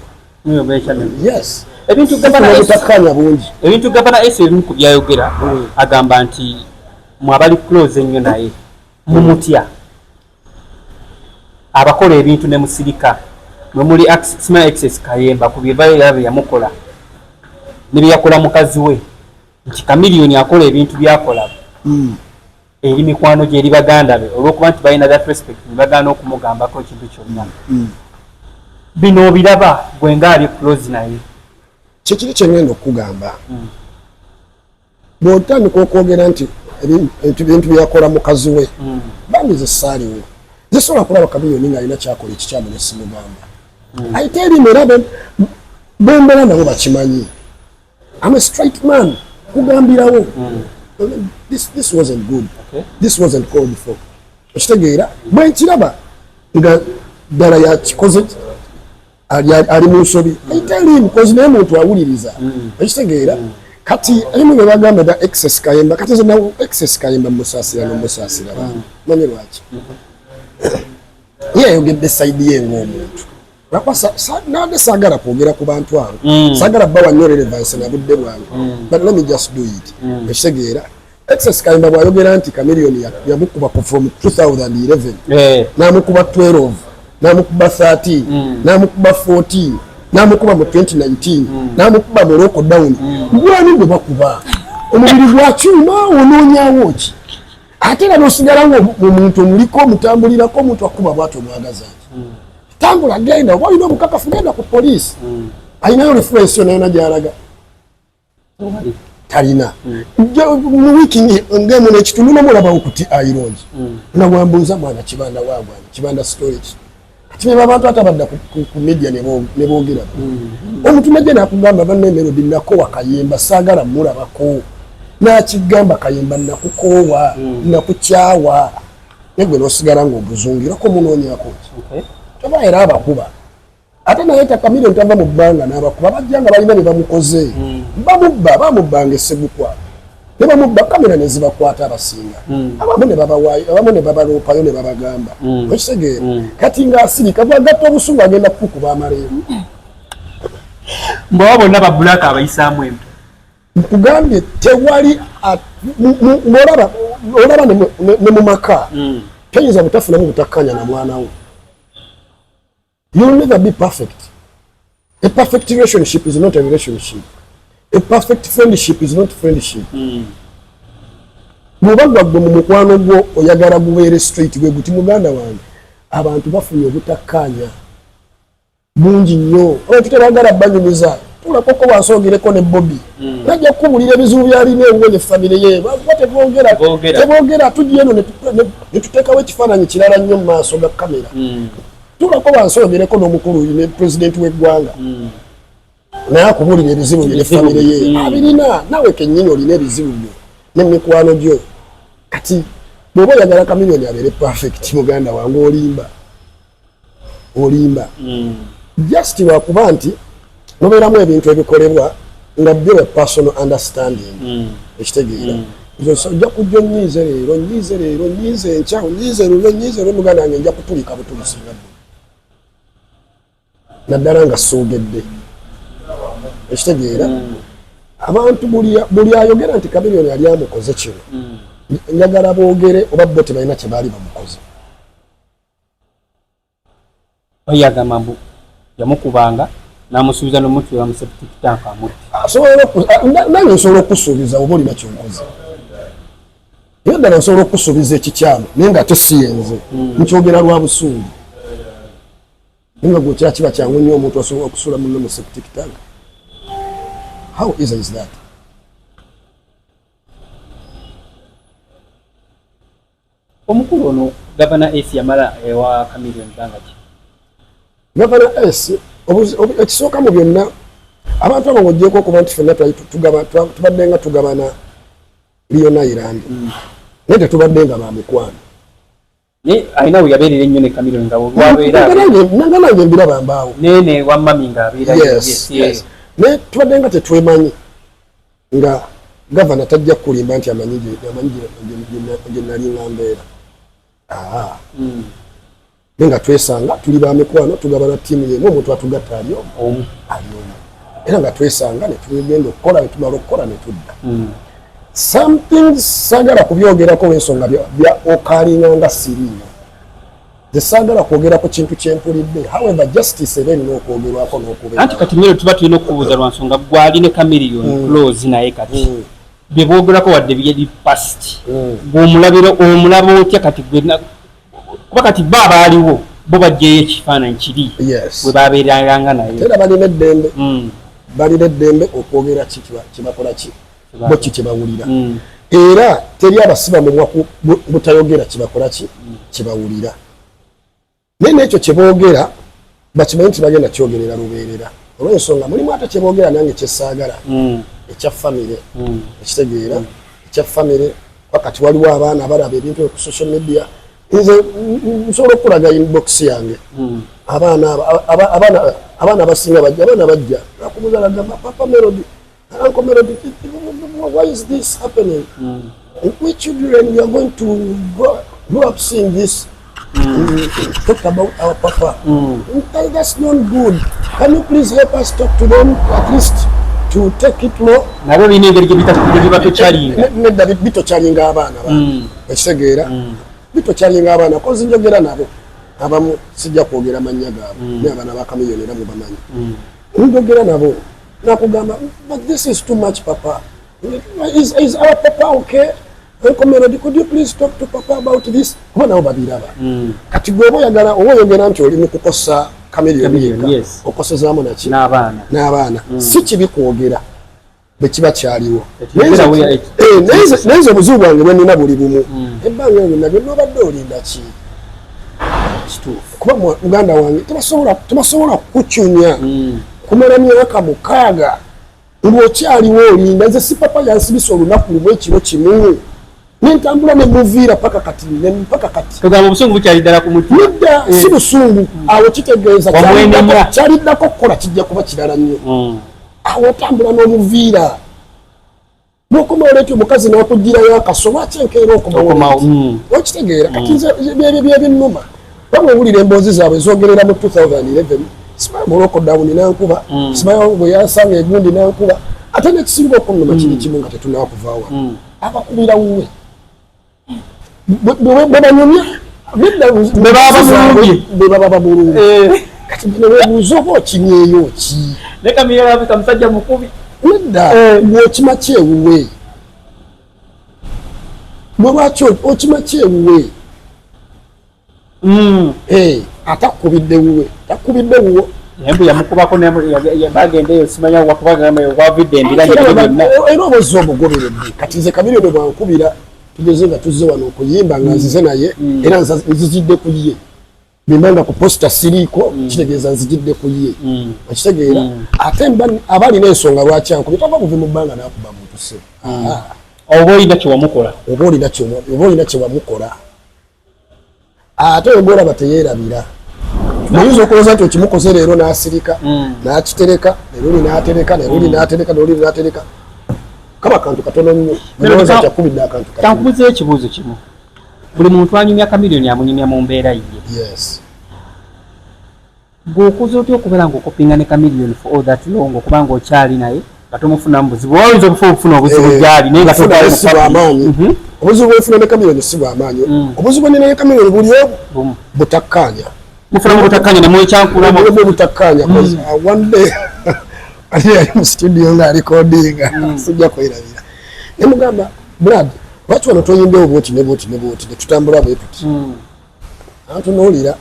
Yes. Ebintu Tufuna obutakkaanya bungi. Ebintu Gavana S ebimu ku byayogera, agamba nti mwe abali close ennyo naye mumutya, abakola ebintu ne musirika, mwe muli Sima Access Kayemba ku byevayo era bye yamukola ne bye yakola mukazi we, nti Chameleone akola ebintu byakola eri mikwano gye, eri baganda be, olw'okuba nti balina that respect ne bagaana okumugambako ekintu kyonna. Bino obiraba gwe ngaali close naye? Kyekiri kyengenda okugamba, bw'otandika okwogera nti ebintu byeyakola mukazi we, bambi ze saaliwo, zisobola kulaba Chameleone ng'alina kyakola ekikyamu nesimugamba ayite erimu, era bembeera nabo bakimanyi. I'm a straight man, kugambirawo, This wasn't good. This wasn't called for." Okitegeera, bwe nkiraba nga ddala yakikoze, ali mu nsobi, I tell him, cause naye muntu awuliriza. Okitegeera, kati ebimu bye bagamba da Excess Kayemba, kati nze nawo Excess Kayemba musaasira nomusaasira bantu, manyi lwaki ye yayogedde side ye ng'omuntu. Lwakuba nabadde saagala kwogera ku bantu abo, saagala bawa nnyo relevance na budde bwange, but let me just do it. Okitegeera, Excess Kayemba bw'ayogera nti Chameleone yamukuba ku from 2011, n'amukuba 12, n'amukuba 13, n'amukuba 14, n'amukuba mu 2019, n'amukuba mu lockdown, gwani gwe bakuba omubiri gwa kyuma? Onoonyawo ki ate era nosigala nga omuntu omuliko omutambulirako? Omuntu akuba bwati omwagaza ki? Tambula, genda, oba olina obukakafu, genda ku poliisi. Alinayo reference yona yona gyalaga? Talina. Mu wiiki ng'emu n'ekitundu nomulabawo ku ti irongi nga wambuuza mwana Kibanda wagwana Kibanda storage. Kati beba abantu atabadda ku media ne boogera. Omuntu najja nakugamba, banne Melody, nakowa Kayemba, saagala mulabako. Nakigamba, Kayemba nakukoowa, nakukyawa, naye gwe n'osigala ng'obuzungirako munoonyako ki? Toba era abakuba ate naye Chameleone tava mu bbanga n'abakuba, bajja nga balina bye bamukoze. Bamubba, bamubbanga essegukwa ne bamubba, kamera ne zibakwata abasinga, abamu ne babawaayo, abamu ne babaloopayo ne babagamba. Okitegeera? Kati ng'asirika bwagatta obusungu agenda kukukuba amaleero. Mbwaba bonna babulaka abayisaamu empi. Nkugambye tewali ng'olaba olaba ne mu maka toyinza butafunamu butakkanya na mwana wo. You'll never be perfect. A perfect relationship is not a relationship. A perfect friendship is not friendship. Bw'oba gwaggwe mu mukwano gwo oyagala gubeere straight, gwe guti muganda wange, abantu bafunye obutakkaanya bungi nnyo, abantu tebagala banyumiza, tulakoko wansi ogereko ne Bobi, najja kukubulira ebizibu byalina ewuwe ne famire ye. Bakuba tebogera. Tebogera, tujja eno ne tuteekawo ekifaananyi kirala nnyo mu maaso ga kamera. Tulako wansi ogereko n'omukulu ne pulezidenti w'eggwanga, naye akubuulira ebizibu bye ne famire ye. Abirina, naawe kennyini olina ebizibu byo n'emikwano gyo. Kati bw'oba oyagala Chameleone abeere perfect, muganda wange, olimba, olimba. Just lwakuba nti mubeeramu ebintu ebikolebwa nga byo bya personal understanding. Ekitegeera, nze ojja kujja onyiize leero, onyiize leero, onyiize enkya, onyiize luli, onyiize luli, muganda wange, nja kutulika butulisinga ddala, naddala nga soogedde. Ekitegeera, abantu buli ayogera nti Chameleone yali amukoze kino, njagala boogere oba bo tebalina kye baali bamukoze. Oyo agamba mbu yamukubanga n'amusuubiza n'omutuula mu septic tank amutte. Asobola nange nsobola okusuubiza oba olina kyonkoze, naye ddala nsobola okusuubiza ekikyamu, naye nga ate si yenze nkyogera lwa busungu. Naye nga gwe kira kiba kyangu nnyo omuntu asobola okusuula munne mu septic tank? How easy is that? Omukulu ono Gavana Ace yamala ewa Chameleone bbanga ki? Gavana Ace, ekisooka mu byonna, abantu abo ng'ogyeko okuba nti ffenna twali tubadde nga tugabana Leone Island, naye tetubadde nga bamukwano. Naye alina we yabeerera ennyo ne Chameleone nga olwabeera Nanga nange mbiraba mbaawo. Nene wa mami ng'abeera. Yes. Naye tubadde nga tetwemanyi, nga gavana tajja kukulimba nti amanyi gye nali nga mbeera. Aa, naye nga twesanga tuli ba mikwano, tugabana ttiimu yemu, omuntu atugatta ali omu. Omu. Ali omu, era nga twesanga ne tugenda okukola, ne tumala okukola ne tudda. Some things saagala kubyogerako olw'ensonga bya okalinga nga siriiyo. Nze saagala kwogera ku kintu kyempulidde. However, justice eba erina okwogerwako n'okubeera. Anti kati mmere tuba tulina okubuuza lwa nsonga gwali ne Chameleone close, naye kati bye boogerako wadde byeri past, gw'omulabira omulaba otya kati gwe kuba kati bo abaaliwo bo baggyeyo ekifaananyi kiri bwe babeeranga naye. Era balina eddembe, balina eddembe okwogera ki kyebakola ki bo ki kyebawulira. Era teri abasiba mumwa ku butayogera kyebakola ki kyebawulira, naye nekyo kyeboogera bakimanyi nti bagenda kyogerera lubeerera, olw'ensonga mulimu ate kyeboogera nange kyesaagala ekya famire. Ekitegeera, ekya famire wakati waliwo abaana abalaba ebintu ku social media. Nze nsobola okulaga inbox yange. Abaana abasinga bajja, abaana bajja nakubuuza, nagamba, "Papa Melody, Uncle Melody, why is this happening? We children, we are going to grow up seeing this talk about our papa. That's not good. Can you please help us talk to them, at least to take it low?" Nabo birina engeri gye batokyalinga. Nedda, bitokyalinga abaana. Ekitegeera, bitokyalinga abaana kozi njogera nabo abamu, sijja kwogera mannya gaabwe, naye abaana ba Chameleone era mubamanyi. Njogera nabo nakugamba, "But this is too much, papa. Is our papa okay? Uncle Melody, could you please talk to papa about this?" Kuba nabo babiraba. Kati gwe oba oyagala oba oyogera nti oli mu kukosa Chameleone yekka, okosezaamu naki? N'abaana. N'abaana. Si kibi kwogera. Bwe kiba kyaliwo. Naye nze obuzibu bwange bwenina buli bumu, ebbanga ebyo nabyo nobadde olinda ki? Kuba muganda wange tebasobola kukucunya kumala myaka 6 ng'okyaliwo olinda. Nze si papa yansibisa olunaku lumu ekiro kimu nentambula nemuviira paka kati, paka kati. Togamba obusungu bukyali ddala ku mutima? Nedda, si busungu. Awo kitegeeza kyaliddako okukola kijja kuba kirala nnyo. Awo otambula n'omuviira bwokoma oleeta omukazi n'akugirayo akaso, lwaki enkeera okomawo? Okitegeera? Kati nze byebyo byebinnuma. Bamwe owulira emboozi zaabwe zogerera mu 2011, simanya mu lockdown nankuba, simanya bwe yansanga egundi nankuba. Ate nekisinga okunnuma kiri kimu, nga tetunakuvaawa, abakubira wuwe bwe banyumya bwe baba babulungi. Kati bino webuuza oba okimyeyo ki? Leka musajja mukubi. Nedda, bw'okima kyewuwe, bwe lwaki okima kyewuwe? Atakubidde wuwe, takubidde wuwo. Naye yamukubako, bagenda eyo simanya wakubaga wavudde embiranye byonna. Era obozza omugoberedde. Kati nze Chameleone bwankubira, tugeze nga tuzze wano okuyimba nga nzize naye, era nzijidde ku ye. Bimba nga ku poster siriiko, kitegeeza nzijidde ku ye. Okitegeera? Ate aba alina ensonga lwaki ankubye. Tava buvi mu bbanga nakuba muntu se. Oba olina kyewamukola. Oba olina kyewamukola. Ate ogolaba teyeerabira. Oyinza okulowooza nti okimukoze leero n'asirika, n'akitereka, neruli n'atereka, neruli n'atereka, neruli n'atereka. Kaba kantu katono nnyo, olowooza kyakubidde akantu katono. Kankubuzeyo ekibuuzo kimu. Buli muntu anyumya Chameleone amunyumya mu mbeera ye. Yes. Gweokuza otya okubeera ng'okopinga ne Chameleone for all that long, okuba ng'okyali naye nga tomufunamu buzibu? Oyinza okufuna obuzibu gyali naye nga Okufuna si bw'amaanyi. Obuzibu bwenfuna ne Chameleone si bw'amaanyi. Obuzibu bwenina ne Chameleone buli obu butakkaanya. Mufunamu butakkaanya ne mwekyankulamu? Mulimu obutakkaanya. One day ali yali mu studio nga arekodinga, sijja kwerabira, ne mugamba, "Brad, lwaki wano toyimbewo bwoti ne bwoti ne bwoti ne tutambula bwe tuti?" Antunuulira,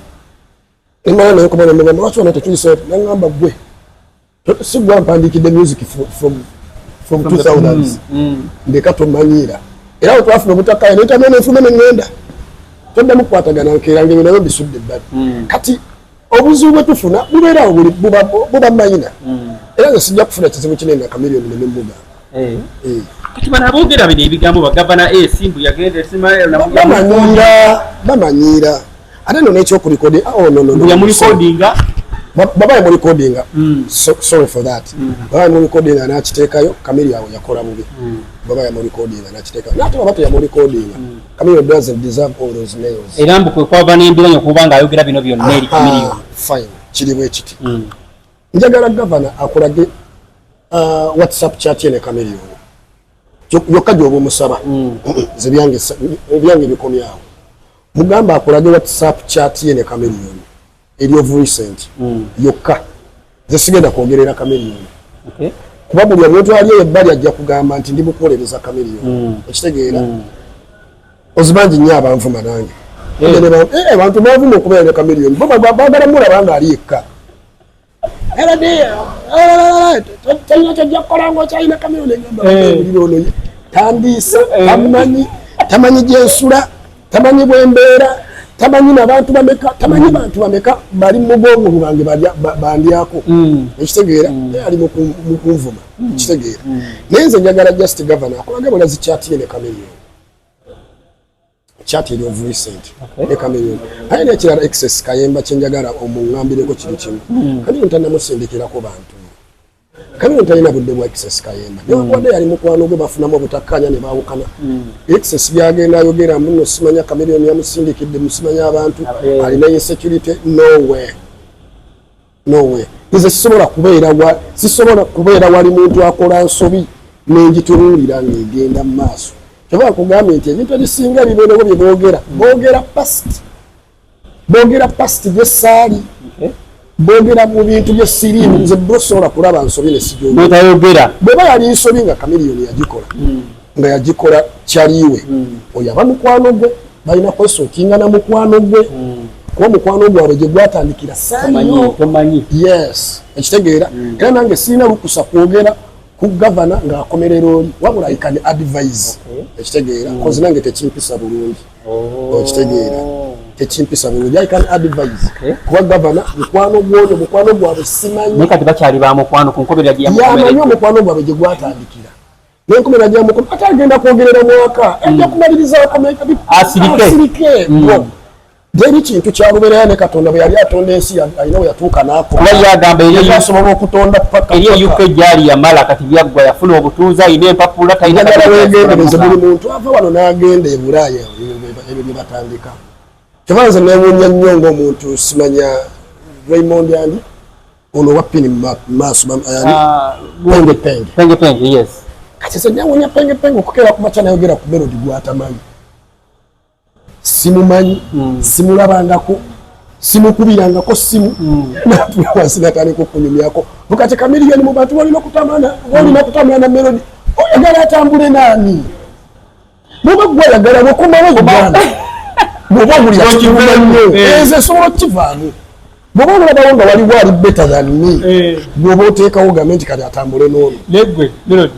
nemala naye kumala, nemugamba, "Lwaki wano tetuyise?" Nagamba, "Gwe si gwa mpandiikidde music from 2000s, ndeka tomanyiira." Era awo twafuna obutakkaanya, netamya nenfuma neŋŋenda, toddamu kukwatagana. Nkeera ngebyo nabyo mbisudde ebbali. Kati obuzibu bwe tufuna bubeerawo buli buba mayina, era nze sijja kufuna kizibu kinene na Chameleone nememugamba. Kati bano aboogera bino ebigambo bagavana esimbu yagenda. Bamanyiira, bamanyiira. Ate no nekyokurekodi, oh, no, no, no. Yamurekodinga. Baba yamurekodinga. So, sorry for that. Baba yamurekodinga nakiteekayo, Chameleone awo yakola bubi. Baba yamurekodinga nakiteekayo, nate baba teyamurekodinga, Chameleone doesn't deserve all those nails. Era mbu kwe kwava n'embiranye okuba ng'ayogera bino byonna eri Chameleone. Fine, kiri bwe kiti. Njagala gavana akulage WhatsApp chat ye ne Chameleone yokka gyoba omusaba. Nze ebyange bikomyawo. Mugamba akulage WhatsApp chat ye ne Chameleone eri of recent yokka. Nze sigenda kwogerera Chameleone, kuba buli omuntu ali eyo ebbali ajja kugamba nti ndi mukuwolereza Chameleone. Okitegeera? Ozibangi nnyo abanvuma nange. Abantu banvuma okubeera ne Chameleone, bo baagala mulaba nga ali yekka. Talina kyajja kukola ngaokyalina Chameleone. Ngamba ono tandiisa, tamanyi, tamanyi gyensula, tamanyi bwembeera, tamanyi nabantu bameka, tamanyi bantu bameka bali mugongo bwange bandyako. Ekitegeera? Naye ali mukunvuma. Ekitegeera? Naye nze njagala just governor akulage bulazi chat ye ne Chameleone, chat eri of recent ne Chameleone. Aye nekirala, excess kayemba, kyenjagala omuŋŋambireko kiri kimu. Chameleone tannamusindikirako bantu. Chameleone talina budde bwa excess kayemba, newankubadde yali mukwano gwe. Bafunamu obutakkaanya ne baawukana. Excess byagenda ayogera muno, simanya Chameleone yamusindikidde musimanya abantu, alina insecurity. No way, no way. Nze sisobola kubeera wali muntu akola nsobi nengitunuulira ng'egenda mu maaso. Kyova nkugambye nti ebintu ebisinga ebibeerewo bye boogera, boogera past, boogera past gyesaali, boogera mu bintu byesiriimu. Nze bro sobola kulaba nsobi nesijogera. Bweba yali nsobi nga Chameleone yagikola, nga yagikola kyaliwe, oyo aba mukwano gwe, balina kwesotinga na mukwano gwe, kuba mukwano gwabwe gye gwatandikira saaliyo. Yes, ekitegeera? Era nange sirina lukusa kwogera. Ku gavana ng'akomerera oli, wabula I can advise. Ekitegeera, cause nange tekimpisa bulungi. Okitegeera, tekimpisa bulungi. I can advise kuba gavana mukwano gwono, mukwano gwabwe simanyi. Naye kati bakyali ba mukwano ku nkomerera gye yamanyi yamukomeredde? Omukwano gwabwe gye gwatandikira nenkomera gyamukono, ate agenda kwogerera mwaka, ajja kumaliriza. Asirike. Asirike bro. Teri kintu kyalubeerayo ne Katonda bwe yali atonda ensi, alina we yatuuka n'akoma. Kuba ye agamba eri Yali asobola okutonda paka eri paka. UK gyali yamala, kati byaggwa, yafuna obutuuze, alina empapula, talina. Njagala wegendereze, buli muntu ava wano n'agenda e Bulaaya, ebyo bye batandika. Kyova nze newuunya nnyo ng'omuntu simanya Raymond andi ono wa pini mu maaso ani? Penge Penge. Penge Penge, yes. Kati nze newuunya Penge Penge okukeera ku makya nayogera ku Melody gw'atamanyi. Simumanyi, simulabangako, simukubirangako simu, natula wansi natandika okunyumyako bukati Chameleone mu bantu balina okutamana, balina kutambula na Melody. Oyagala atambule naani? Bwoba gwe oyagala bwekomawo Uganda, bwoba owulira kikuluma nnyo, nze nsobola okukivaamu. Bwoba olabawo nga waliwo ali better than me, bwoba oteekawo gambe nti kati atambule n'ono. Negwe Melody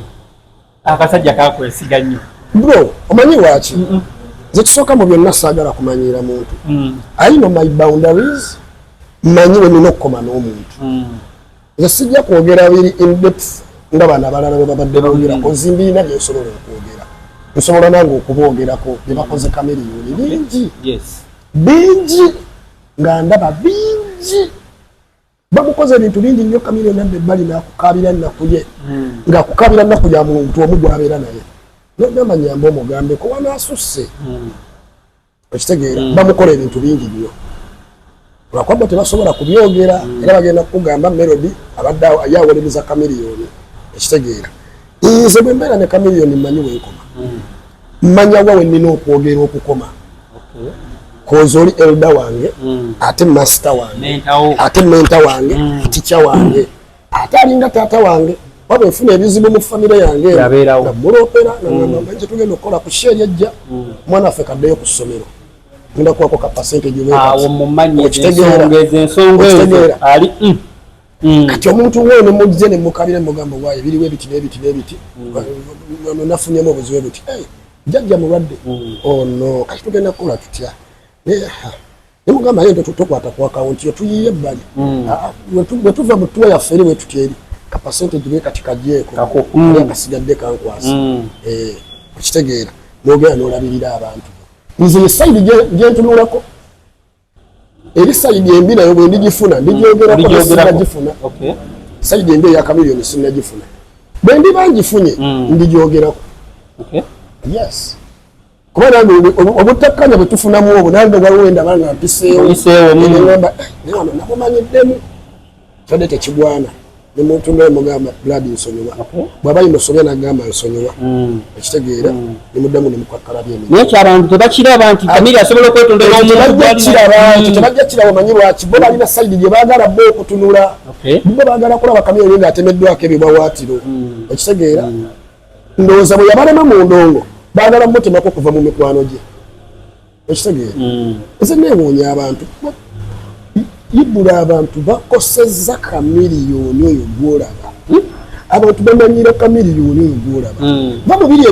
akasajja kakwesiga nnyo. Bro, omanyi lwaki? Nze kisooka mu byonna saagala kumanyiira muntu. I know my boundaries, mmanyi we nina okukoma n'omuntu. Nze sijja kwogera biri in depth nga bano abalala bwe babadde boogerako. Nze mbirina byensobola okwogera, nsobola nange okuboogerako bye bakoze Chameleone bingi, bingi nga ndaba bingi bamukoze ebintu bingi nnyo. Chameleone adda ebbali n'akukabira nnaku ye, ng'akukabira nnaku ya muntu omu gw'abeera naye, nogamba nyamba omugambeko wanaasusse. Okitegeera, bamukola ebintu bingi nnyo, lwakuba bo tebasobola kubyogera, era bagenda kukugamba Melody abadde yawolereza Chameleone. Ekitegeera, nze bwe mbeera ne Chameleone mmanyi wenkoma, mmanya wa we nnina okwogera okukoma, cause oli elder wange, ate master wange, Mentor. Ate mentor wange, teacher wange, ate alinga taata wange. Waba enfuna ebizibu mu famire yange eno, Yabeerawo. nga mulopera nagamba nti tugenda okukola ku show eri ejja, omwana waffe kaddeyo ku ssomero, ngenda kuwako ka percentage. Awo mumanyi. Okitegeera. Ensonga ezo, ensonga ezo. Okitegeera. Ali Kati omuntu we nemujje nemukabira nemugamba waayo biriwo ebiti n'ebiti n'ebiti, ono nafunyemu obuzibu buti. "Hey, jjajja mulwadde." "Oh no, kati tugenda kukola tutya?" Nemugamba ye tokwata ku akawunti yo, tuyiye ebbali. Ah, ah, bwe tuva mu tuwa yaffe eri bwe tuti eri ka percentage bwe kati kagyeko. Kako. Ali akasigadde kankwasa. Eh, okitegeera, nogenda nolabirira abantu. Nze ye side gyentunulako eri side embi, nayo bwe ndigifuna ndigyogerako. Oligyogerako. Sinagifuna. Side embi eya Chameleone sinagifuna, bwe ndiba ngifunye ndigyogerako. Yes, kuba nange obutakkanya bwe tufunamu obwo, nange waliwo wendaba nga mpiseewo. Oyiseewo. Neŋŋamba, "Eh, naye wano nabumanyiddemu kyadde tekigwana." Nemuntu naye mugamba, "Blood, nsonyiwa." Bw'aba yimusobya nagamba, "Nsonyiwa." Ekitegeera, nemuddamu nemukakkalabya emirimu. Naye kyabantu tebakiraba nti Chameleone asobola okwetondera omuntu Tebajja kiraba. Ekyo tebajja kiraba. Omanyi lwaki? Bo balina side gye baagala bo okutunula. Bo baagala kulaba Chameleone ng'atemeddwako ebibawaatiro. Okitegeera, ndowooza bwe yabalema mu ndongo, baagala mutemako okuva mu mikwano gye. Okitegeera, nze neewuunya abantu ibula, abantu bakosezza Chameleone oyo gwolaba. Abantu bamanyira Chameleone oyo gwolaba. Va mu biri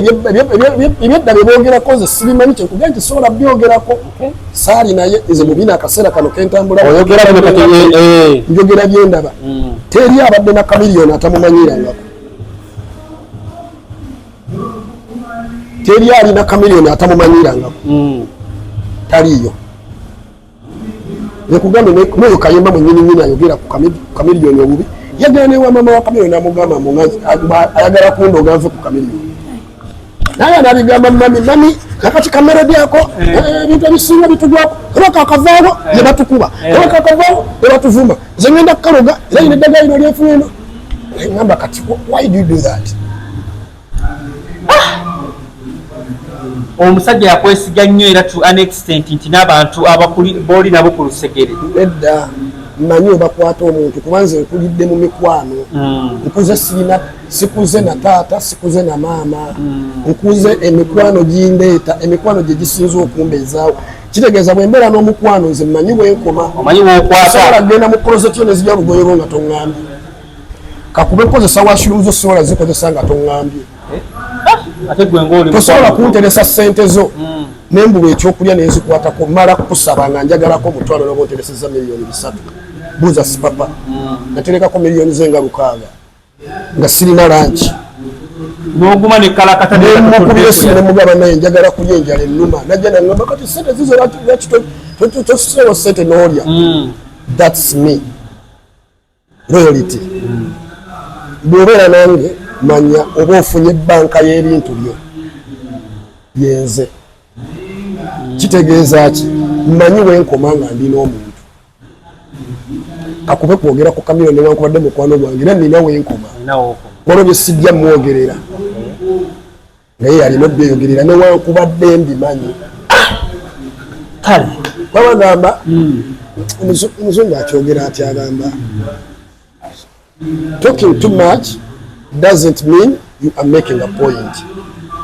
ebyedda bye boogerako, nze sibimanyi. Kyenkugamba nti sobola byogerako, saali naye nze mu bino akaseera kano kentambula. Oyogera bino kati, eh. Njogera byendaba. Teri abadde na Chameleone atamumanyirangako, teri alina Chameleone atamumanyirangako. Taliiyo. Nekugambe noyo Kayemba mwenyini nyini ayogera ku Chameleone obubi, yagenda newa mama wa Chameleone namugamba ayagala kundoga nve ku Chameleone, naye anabigamba, "Mami, mami, kakati kameredi ako, ebintu ebisinga bitugwako, oba kakavaawo ne batukuba, oba kakavaawo ne batuvuma, nze ngenda kukaloga era yina eddagala lino lyenfuna eno." Ngamba kati why do you do that? Omusajja yakwesiga nnyo era to an extent nti n'abantu abakuli booli nabo ku lusegere. Nedda, mmanyi webakwata omuntu, kuba nze nkulidde mu mikwano. Nkuze sirina, sikuze na taata, sikuze na maama, nkuze emikwano gindeeta, emikwano gye gisinza okumbeezaawo. Kitegeeza bwe mbeera n'omukwano, nze mmanyi bwenkoma. Omanyi wokwata. Sobola kugenda mu closet yo nezijja olugoye lwo nga toŋŋambye. Kakube kukozesa washroom zo, sobola zikozesa nga toŋŋambye. Ate gwe ng'oli Tosobola kunteresa ssente zo nembulwa ekyokulya nenzikwatako. Mala kukusaba nga njagalako omutwalo, noba ontereseza 3 miliyoni. Buuza Sipapa, naterekako miliyoni ze nga 6 nga sirina lunch. N'oguma nekalakata. Nemukubira esimu nemugamba, naye njagala kulya, enjala ennuma. Najja nangamba, kati sente zizo, lwaki tosisewo sente n'olya? That's me, loyalty. Bw'obeera nange, manya oba ofunye banka y'ebintu byo yenze. Kitegeeza ki? Mmanyi wenkoma nga ndi n'omuntu. Kakube kwogera ku Chameleone, newankubadde mukwano gwange, era nina wenkoma. Waliwo bye sijja mwogerera, naye yalina obyeyogerera newankubadde mbimanyi. Kale. Babagamba, omuzungu akyogera ati, agamba, "Talking too much doesn't mean you are making a point."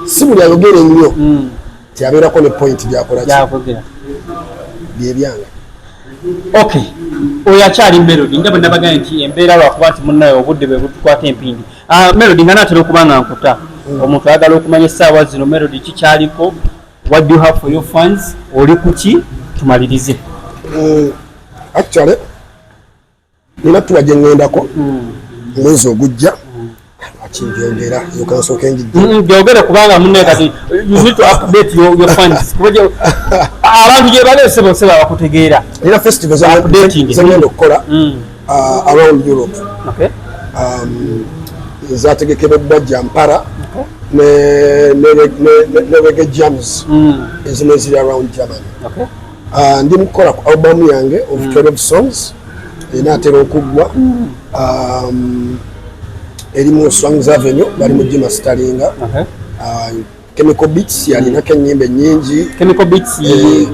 Si buli ayogera ennyo ti abeerako ne point gyakola ki. Gyakwogera. Byebyange. Okay, oyo akyali Melody, nga bwe nabagambye nti embeera lwakuba nti munnaye obudde bwe butukwata empindi. Ah, Melody, nga naatera okuba nga nkuta, omuntu ayagala okumanya essaawa zino Melody kikyaliko. What do you have for your fans? Oli kuki? Tumalirize. Actually nina tuwa gye ŋŋendako omwezi ogujja. Lwaki ndyogera eyo? Kansooke njijja. Byogere, kubanga munnaye kati you need to update your fans. Kuba abantu gye baleese bose babakutegeera. Nina festival Updating. zengenda okukola around Europe. Zategekebeddwa Jampara ne Reggae Jams, ezimu eziri around Germany. Ndi mukukola ku album yange of 12 songs, enaatera okuggwa. Eri mu Swangz Avenue, bali mu gimasteringa. Chemical Beats yalinako ennyimba ennyingi. Chemical Beats? Eh.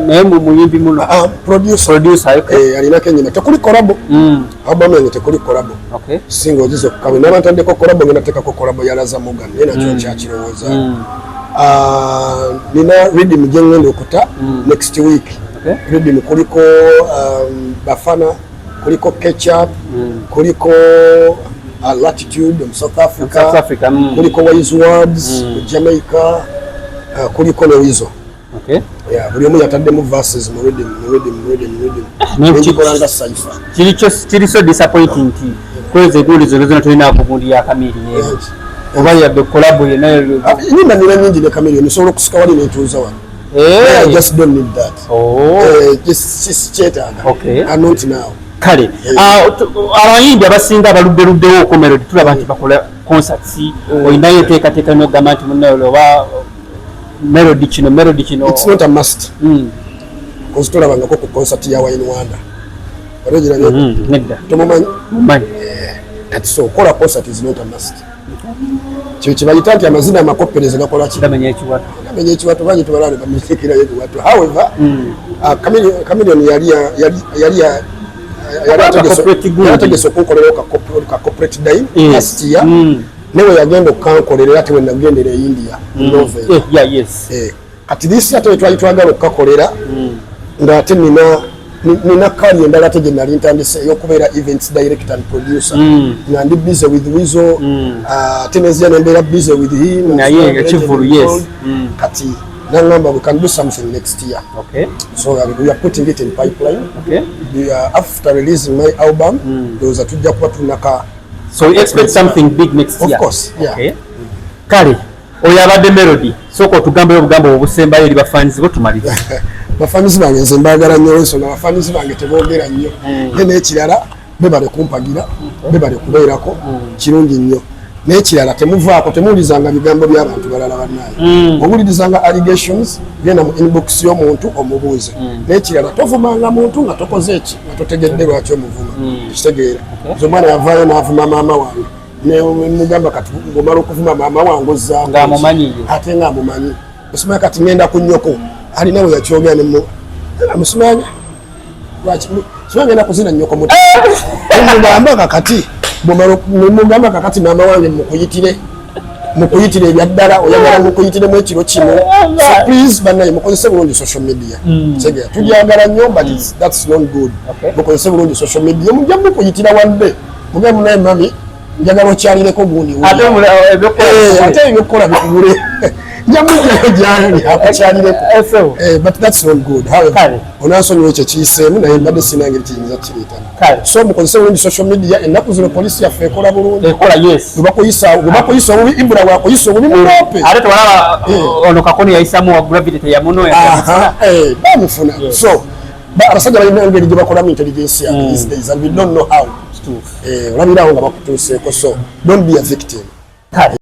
Naye mu muyimbi muno? Producer. Producer, okay. Eh, alinako ennyimba, tekuli collabo. Album yange tekuli collabo. Singa zokka. Bwe naba ntaddeko collabo, ngenda teekako collabo ya Laza Morgan, naye nakyo nkyakirowooza. Nina riddim gye ngenda okuta next week. Riddim kuliko Bafana, kuliko Ketchup, kuliko Latitude mu South Africa, South Africa. Kuliko Wise Words mu Jamaica, kuliko ne Weasel. Yeah, buli omu yataddemu verses mu rhythm, mu rhythm, mu rhythm, mu rhythm. Naye Nengikola nga cypher. Kiri so disappointing nti kwezi egundi zonna zonna tolinaako gundi ya Chameleone oba yadde collabo yenna. Enyimba nina nyingi ne Chameleone, nsobola okusika wali nentuuza wano. I just don't need that. Eh, just kyetaaga. And not now. Kale. Ah, abayimbi abasinga abaludde luddewo Melody, tulaba nti bakola concerts. Olinayo enteekateeka nogamba nti munnayo oba Melody kino, Melody kino? It's not a must. Cause tolabangako ku concert ya Wayne Wonder. Wali ogirabye? Nedda. Tomumanyi? Mumanyi. Kati so okola concert is not a must. Kyo kibayita nti amazina amakoppereze gakola ki? Gamenya ekiwato. Gamenya ekiwato. Bangi tubalaba ne bamenyekerayo ebiwato. However, Chameleone yali yali yali yali Corporate gundi. yali ategese okunkolerawo ka corporate dine last year. Newe yagenda okukankolera, era tewe nagendera e India mu November. Eh, kati this year ate twali twagala okukakolera, ng'ate nina kali endala ate gye nali ntandise ey'okubeera events director and producer, nga ndi busy with Weasel. Ate nenzija nembeera busy with him. Naye ekivvulu, yes. Kati nangamba, we can do something next year. So we are putting it in pipeline. We are, after releasing my album, ndowooza tujja kuba tunaka. So we expect something big next Of year? course, yeah. Okay. Kale, oyo abadde Melody. Sooka otugambeyo obugambo obusembayo eri bafanizi bo, tumalirize. Bafanizi bange nze mbaagala nnyo, olwensonga bafanizi bange teboogera nnyo. Ye n'ekirala, bebale kumpagira, bebale kubeerako, kirungi nnyo. N'ekirala, temuvaako, temuwulirizanga bigambo by'abantu balala. Bannaye, owulirizanga allegations, genda mu inbox y'omuntu omubuuze. N'ekirala, tovumanga muntu nga tokoze eki, nga totegedde lwaki omuvuma. Ekitegeera, nze omwana yavaayo n'avuma maama wange, nemugamba, kati ng'omala okuvuma maama wange ozzaako ki? Ng'amumanyi ye. Ate ng'amumanyi. Osimanya kati ngenda ku nnyoko, alina we yakyogera nemusimanya lwaki siba ngenda kuzina nnyoko muto. Nemugamba kakati nemugamba kakati maama wange mukuyitire ebyaddala, oyagala mukuyitiremu ekiro kino. So please bannaye, mukozese bulungi social media. Tegera, tugyagala nnyo, but that's not good. Mukozese bulungi social media, mujja mukuyitira wadde. Muge munaye, mami, njagala okyalireko gundi. Ate Ate ebyokukola bikubule, njamujjayo gyali akukyalireko. Eso. But that's not good. However, Kale. onansonyiwa ekyo kiyiseemu, naye mbadde sina ngeri kiyinza kireetamu. Kale. So mukozese bulungi social media. Ennaku zino polisi yaffe ekola bulungi. Ekola, yes. Bwe bakuyisa obubi, Ibula bwakuyisa obubi, muloope. Ate tewalaba ono Kakoni yayisamu wa Gravity, teyamunoya? Aha, bamufuna. So abasajja balina engeri gye bakolamu intelligence yaabwe these days and we don't know how. Olabirawo nga bakutuuseeko, so don't be a victim. Kale.